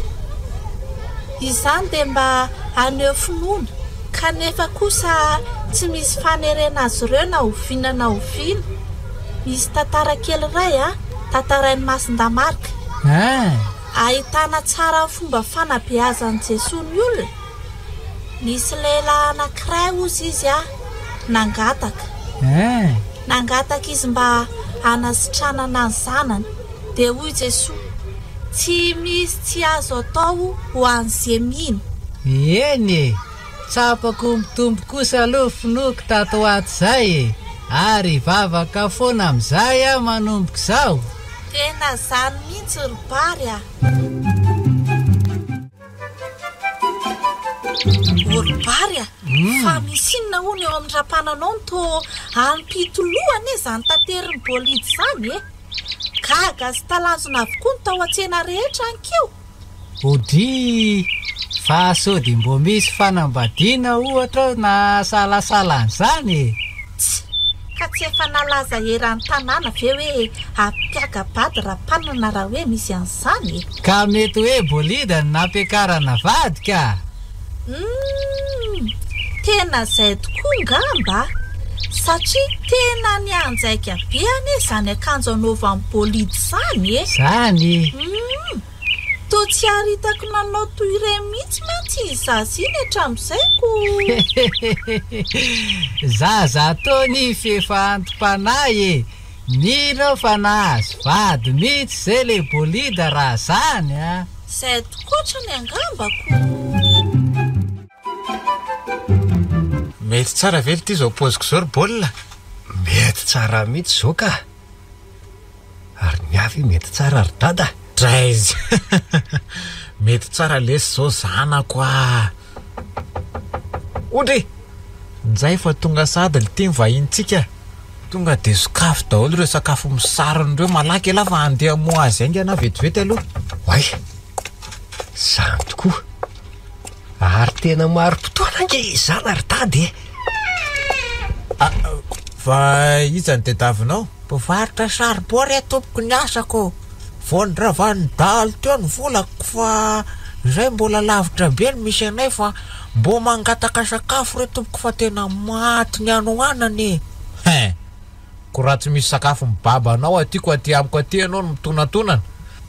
Izany dia mba haneho finoana, kanefa kosa tsy misy fanerena azy ireo na oviana na oviana. Misy tantara kely iray tantarain'i Masindahy Marka, ahitana tsara ny fomba fanabeazan'i Jesoa ny olona. Nisy lehilahy anankiray hozy izy a, nangataka. Nangataka izy mba hanasitranana ny zanany. Dia hoy Jesoa, Tsy misy tsy azo atao ho an'izay mino. Eny e! Tsapako mitombo kosa aloha finoako tato ho ato izay e! Ary hivavaka foana amin'izay aho manomboka izao. Tena izany mihitsy ry Bary a! O ry Bary a! Fa misy inona hono eo amin'ny rapananao no toa ampitoloha anie izany taterin'ny bolide izany e? Gaga sy talanjona avokoa ny tao an-tsena rehetra ankio. Odryy! Fa sao dia mbô misy fanambadiana ohatra ao na sahalasala an'izany e? Tsia! Ka tsy efa nalaza eran'ny tanàna ve hoe hampiaka-bady Rapanana raha hoe misy an'izany e? Ka mety hoe bolida no nampiakarana vady ka! Humm! Tena izay tokoa ngamba a! Satria tena nianjaika be anie izany akanjo anaovan'i Bolida izany e! Izany? Humm! Toa tsy ary hitako nanao toy ireny mihitsy mantsy iny zaza iny hatramin'izay ko! Zaza ataony iny f'efa anti-panahy e! Mino aho fa nahazo vady mihitsy izay ilay bolida raha izany a! Izay tokoatrany angamba ko! Mety tsara ve lty izao paoziko izao ry baolina? Mety. tsara mihitsy izao ka! Ary ny ahy ve mety tsara ry dada? Draiz! Mety tsara lesy izao zanako ah! Ondry! Njay fa tonga sahady lty ny vahinintsika! Tonga dia sokafy daholo ireo sakafo misarona ireo, malaky elah fa handeha hamoha azy haingana aho vetivety aloha. Oay! Izany tokoa! Ary tena marim-potoana ange izany ry dada e! Ah, fa iza no tediavinao? Mpivarotra charbon re tompoko ny asako. Vao noravan'ny dahalo teo ny volako fa izay mbola lavitra be ny misy anay fa mbô mangataka sakafo re tompoko fa tena maty ny hanoanana e! Hein! Ko raha tsy misy sakafo mibaba anao aty ko aty amiko aty ianao no mitonantonana.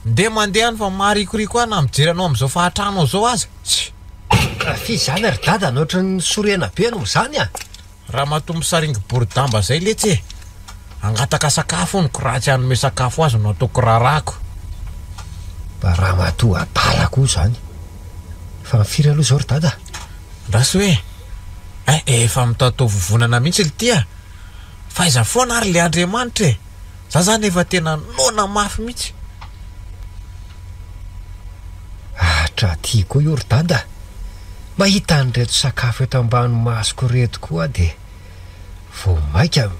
Ndeha mandeha any fa maharikoriko ahy na mijery anao amin'izao fahatranao izao aza. Tsia! F'iza izany ry dada no ohatran'ny sorena be noho izany a! Ramatoa misaringy boridamba zay letsy e! Hangataka sakafo hono ko raha tsy hanome sakafo azy no ataoko raharahako. Mba ramatoa adala koa izany. Fa ny firy aloha izao ry dada? Andraso hoe eh! Efa mitatao vovonana mihitsy lty a! F'aiza foana ary le Andriamanitra e! Za zany efa tena noana mafy mihitsy. Hatraty koa io ry dada. Mahita an'ireto sakafo eto ambany masoko ireto koa aho dia vao maika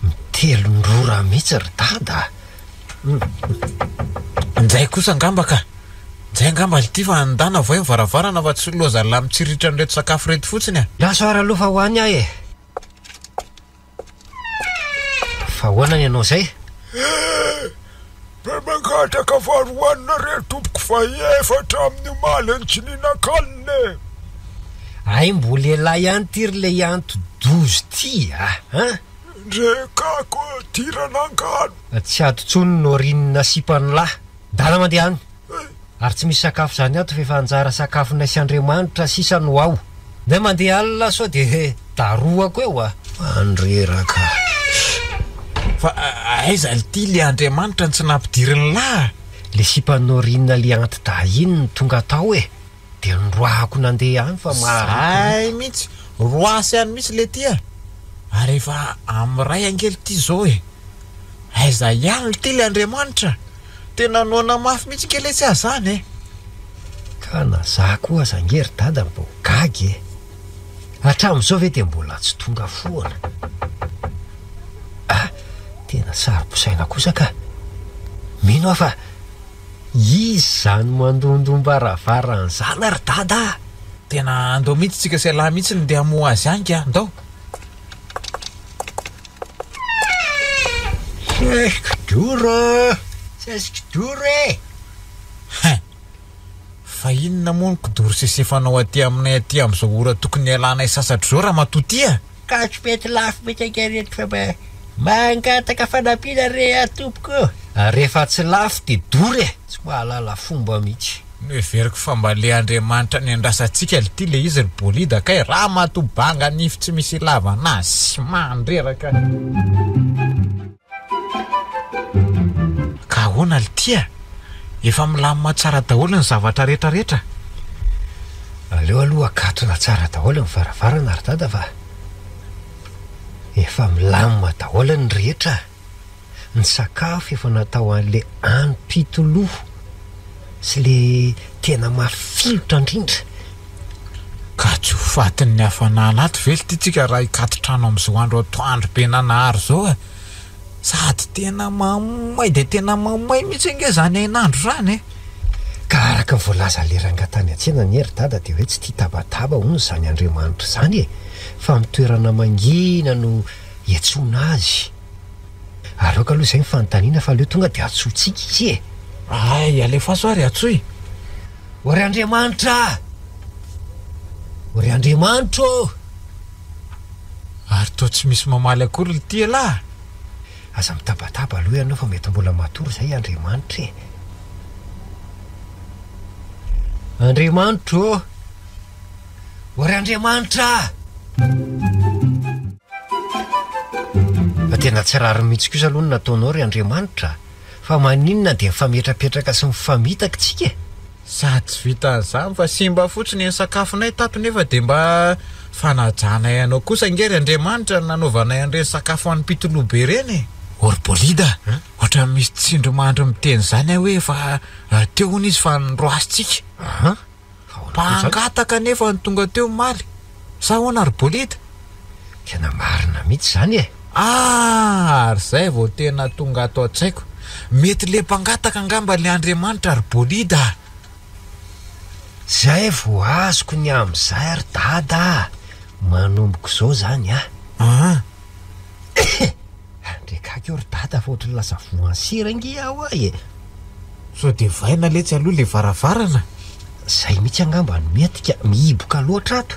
mitelin-drora mihitsy ry dada a! Njay kosa angamba ka! Njay angamba lty fa andana voay ny varavarana fa tsy loza lahy mitsiriritra an'ireto sakafo ireto fotsiny a! Lasa ary aloha fa ho any aho e! Fa ahoana ny anao izay? Eh! Be mangataka vary hohanina re tompoko fa efa hatramin'ny omaly no tsy nihinan-kanina e! Hay mbo lehilahy ihany ty ry lehianto-doza ty a! An? Ndre kako ty ranangano! Tsy ato intsony Norine sipan'lah! Ndana mandeha any! Ary tsy misy sakafo izany ato fa efa anjara sakafonay sy Andriamanitra sisa no ao. Ndray mandeha alina sao dia darohako eo a! Mandreraka. Fa aiza lty le Andriamanitra no tsy nampidirin'lah a? Le sipa Norine le anti-dahy iny no tonga tao e! Dia noroahako nandeha any fa maharikoriko. Zay mihitsy! Roasy any mihitsy le ty a! Ary efa amin'iray ange lty zao e! Aiza ihany lty le Andriamanitra? Tena noana mafy mihitsy nge letsy aho zany e! Ka na za koa aza nge ry dada mbo gaga e! Hatramin'izao ve dia mbola tsy tonga foana? Ah! Tena saro-pisaina kosa ka! Mino aho fa izy izany mandondom-baravarana izany ry dada a! Tena andao mihitsy tsika sy ialahy mihitsy no ndeha hamoha azy any ka! Ndao! Sesik-doro! Sesik-doro e! Hein! Fa inona moa ny kidoro sesefanao aty aminay aty amin'izao ora tokony hialanay sasatra izao ramatoa ty a? Ka tsy mety lafo mihitsy ange ireto fa mba mangataka fanampiana re aho tompoko ô! Rehefa tsy lafo dia dory e! Tsy mahalala fomba mihitsy. Noheveriko fa mba le Andriamanitra niandrasantsika lty le izy ry Bolida kay ramatoa banga nify tsy misy ilavana azy mandreraka. Ka ahoana lty a? Efa milamina tsara daholo ny zavatra rehetra rehetra? Aleo aloha akatona tsara daholo ny varavarana ry dada fa efa milamina daholo ny rehetra. Ny sakafo efa natao an'le anim-pitoloha sy le tena mafilotra indrindra. Ka tsy ho fatin'ny hafanana ato ve lty tsika raha hikaton-trano amin'izao andro atoandro be nanahary izao e? Sady tena mamay dia tena mamay mihitsy ange izany hainandro izany e! Ka araka ny voalazan'le rangahy tany an-tsena anie ry dada dia hoe tsy tia tabataba hono izany Andriamanitra izany e! Fa amin'ny toerana mangina no iantsoana azy. Ary aoka aloha izay ny fanontaniana fa aleo tonga dia antsointsika izy e! Hay, alefaso ary antsoy! O ry Andriamanitra a! O ry Andriamanitra ô! Ary toa tsy misy mamaly akory lty elah! Aza mitabataba aloha ianao fa mety mbola matory izay Andriamanitra e! Andriamanitra ô! O ry Andriamanitra a! Fa tena tsy rariny mihitsy kosa aloha ny nataonao ry Andriamanitra a! Fa maninona dia mifametrapetraka sy mifamitaka tsika e? Sady tsy vitan'izany fa simba fotsiny ny sakafonay tato nefa dia mba Fanajanay anao kosa ange ry Andriamanitra no nanaovanay an'ireny sakafo hanim-pitoloha be ireny e! Ô ry Bolida a! Ohatran'ny misy tsindrimandry miteny izany aho hoe efa teo hono izy fa noroasintsika. Mpangataka anefa no tonga teo omaly. Sa ahoana ry Bolida? Tena marina mihitsy izany e! Ah! Ary izay vao tena tonga ato an-tsaiko. Mety le mpangataka angamba le Andriamanitra ry Bolida a! Zay vao azoko ny amin'izay ry dada a! Manomboka izao izany a! Aa! Andrekako eo ry dada fa ohatran'ny lasa voan'ny sera ange aho a e! Sao dia vaina letsy aloha le varavarana? Zay mihitsy angamba no mety ka, mihiboka loatra ato.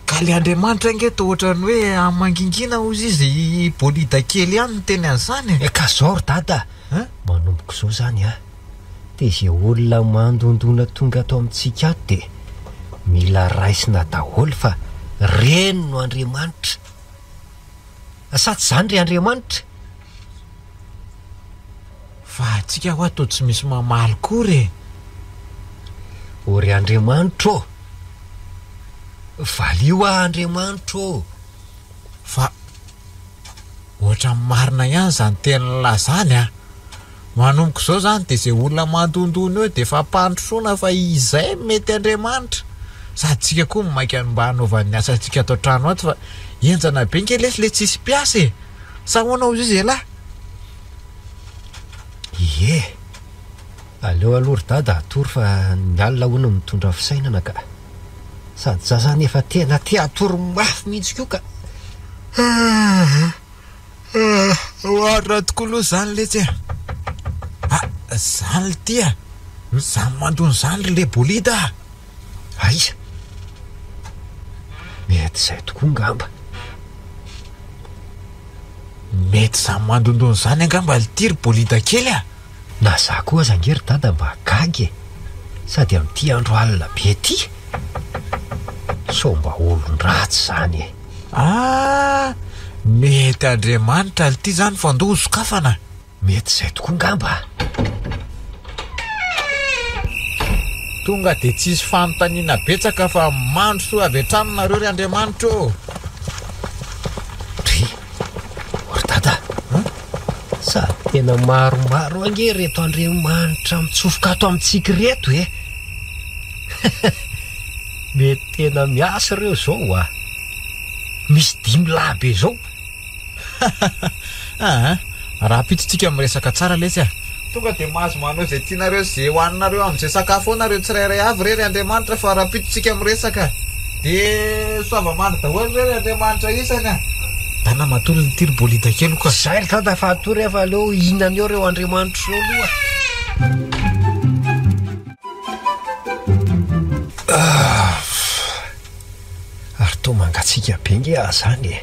Ka le Andriamanitra ange toa ohatran'ny hoe mangingina hozy izy i Bolida kely ihany niteny an'izany e! Ka zao ry dada a! Manomboka izao izany a! Dia izay olona mandondona tonga ato amintsika ato dia mila raisina daholo fa reny no Andriamanitra. Sa tsy izany ry Andriamanitra? Fa antsika hoa toa tsy misy mamaly koa re. O ry Andriamanitra ô! Valio aho Andriamanitra ô! Fa ohatran'ny marina ihany izany tenin'lah izany an! Manomboka izao izany dia izay olona mandondona eo dia efa ampandrosoana fa izay no mety Andriamanitra. Sady tsika koa maika ny mba hanaovany ny asantsika ato an-trano ato fa henjana be nge lesy le tsisy mpiasa e! Sa ahoana hozy izy elah? Ie! Aleo aloha ry dada hatory fa ny alina hono mitondra fisainana ka. Sady za zany efa tena te hatory mafy mihitsy koa ka. Oharina tokoa aloha izany letsy e! Ah, izany l'ty a! Izany mandona izany ry le bolida a! Aiza? Mety izay tokoa ngamba. Mety izany mandondona izany angamba l'ty ry bolida kely a! Na za koa aza ange ry dada mba gaga e! Sady amin'ity andro alina be ity! Sao mba olon-dratsy izany e! Ah! Mety Andriamanitra lty zany fa ndao ho sokafana. Mety izay tokoa ngamba a! Tonga dia tsisy fanontaniana betsaka fa mandrosoa avy hatrany nareo ry Andriamanitra ô! Dry! O ry dada a! Sady tena maromaro ange ireto Andriamanitra mitsofoka ato amintsika ireto e! Mety tena miasa ireo izao a! Misy dimy lahy be izao. Aa! Rahampitso tsika miresaka tsara lesy a! Tonga dia mahazo manao izay tianareo sy izay hohaninareo amin'izay sakafo ao nareo tsirairay avy re ry Andriamanitra fa rahampitso tsika miresaka. Dia soava-mandry daholo re ry Andriamanitra isany a! Dana matory ny ity ry bolida kely ka. Zay ry dada fa atory aho fa aleo hihinana eo ireo Andriamanitra ireo aloha. Ary toa mangatsiaka be nge aho zany e!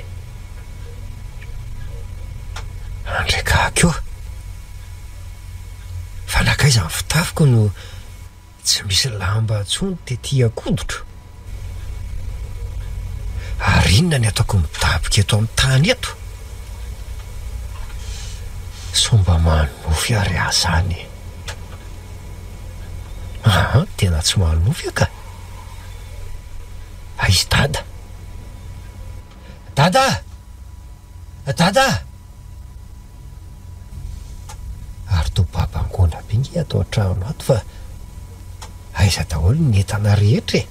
Andrekako eo! Fa nankaiza ny fitafiko no tsy misy lamba intsony tety an-koditro? Ary inona ny ataoko midaboka eto amin'ny tany eto? Sao mba manonofy ary aho zany e! Aa, tena tsy manonofy aho ka! Aiza Dada? Dada! Dada! Ary toa babangoana be nge ato an-trano ato fa aiza daholo ny entana rehetra e?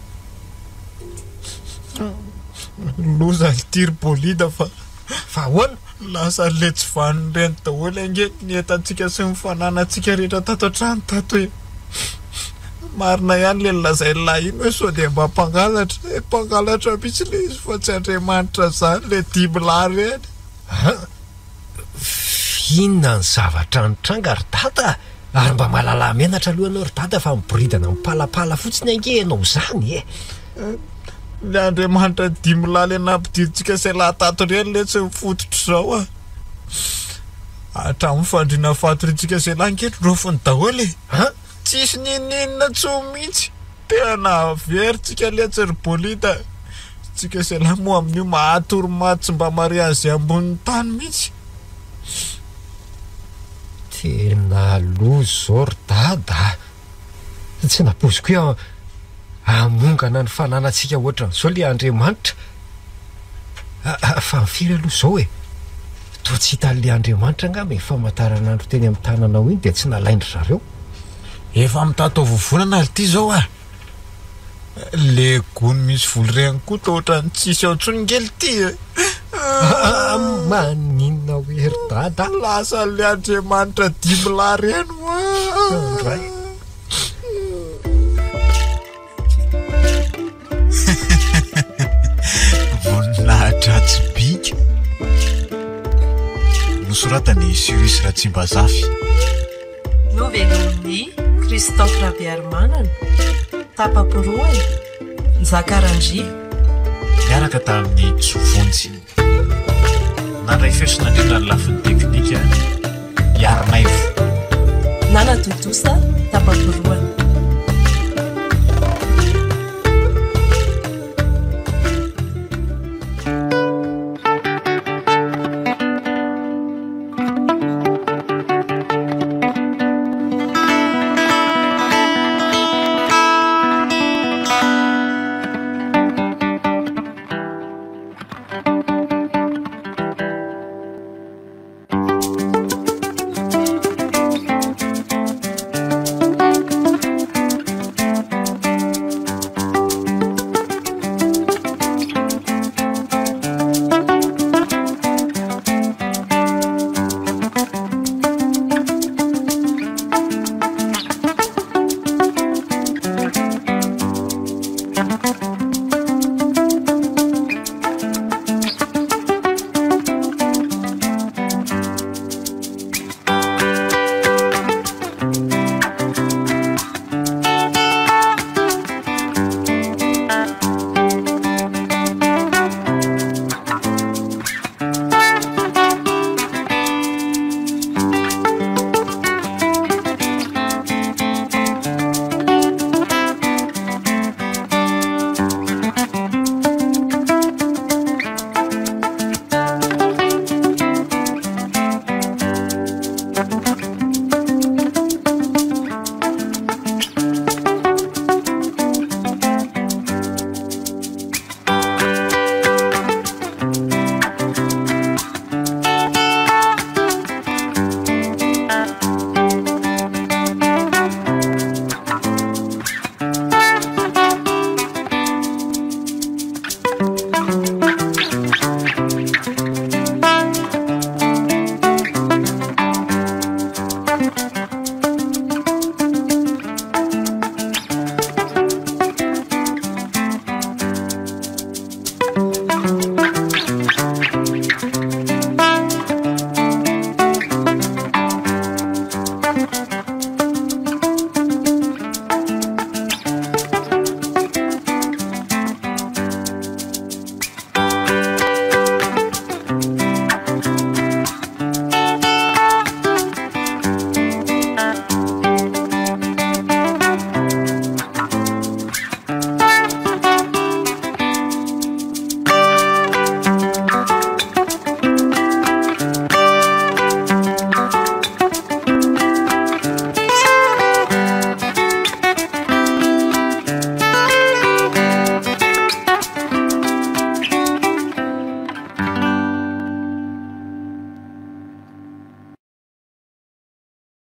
Loza ity ry Bolida fa. Fa ahoana? Lasa le tsy vanona ireny daholo ange ny entantsika sy ny fananantsika rehetra tato an-trano tato e! Marina ihany le nolazain'i lahy iny hoe sao dia mba mpangalatra e! Mpangalatra mihitsy le izy fa tsy Andriamanitra zany le dimy lahy ireny. An! F'inona ny zavatra nitranga ry dada a! Ary mba mahalala menatra aloha ianao ry dada fa miboridana mipalapala fotsiny ange ianao izany e! Ny Andriamanitra dimy lahy le nampidirintsika sy lahy tato ireny letsy ny fototr'izao a! Hatramin'ny fandriana fatoriantsika sy lahy ange nofiny daholo e! An! Tsisy n'inon'inona intsony mihitsy! Tena very tsika letsy ry Bolida! Tsika sy lahy moa amin'io mahatory maty tsy mba mahare an'izay ambonin'ny tany mihitsy! Tena loza izao ry dada a! Tsy nampoiziko hoe Hamongana ny fananantsika ohatran'izao le Andriamanitra. Fa ny firy aloha izao e? Toa tsy hitan'le Andriamanitra angamba iny famantaranandro teny amin'ny tananao iny dia tsy nalain-dry zareo. Efa mitatao vovonana ry ty zao ah! Le gony misy volo reny koa toa ohatran'ny tsisy ao intsony nge lty e! Maninona hoe ry dada? Lasa le Andriamanitra dimilahy reny hoa! Andray. Voninahitra tsy bika. Nosoratan'i Cyrus Ratsimbazafy. Novelomin'i Christophe Rabearimanana, tapa-porohana, Njaka Randria. Niaraka tamin'i Tsovonjy. Nandray feo sy nandrindra ny lafiny teknika i Harinaivo. Nanatontosa tapa-porohana.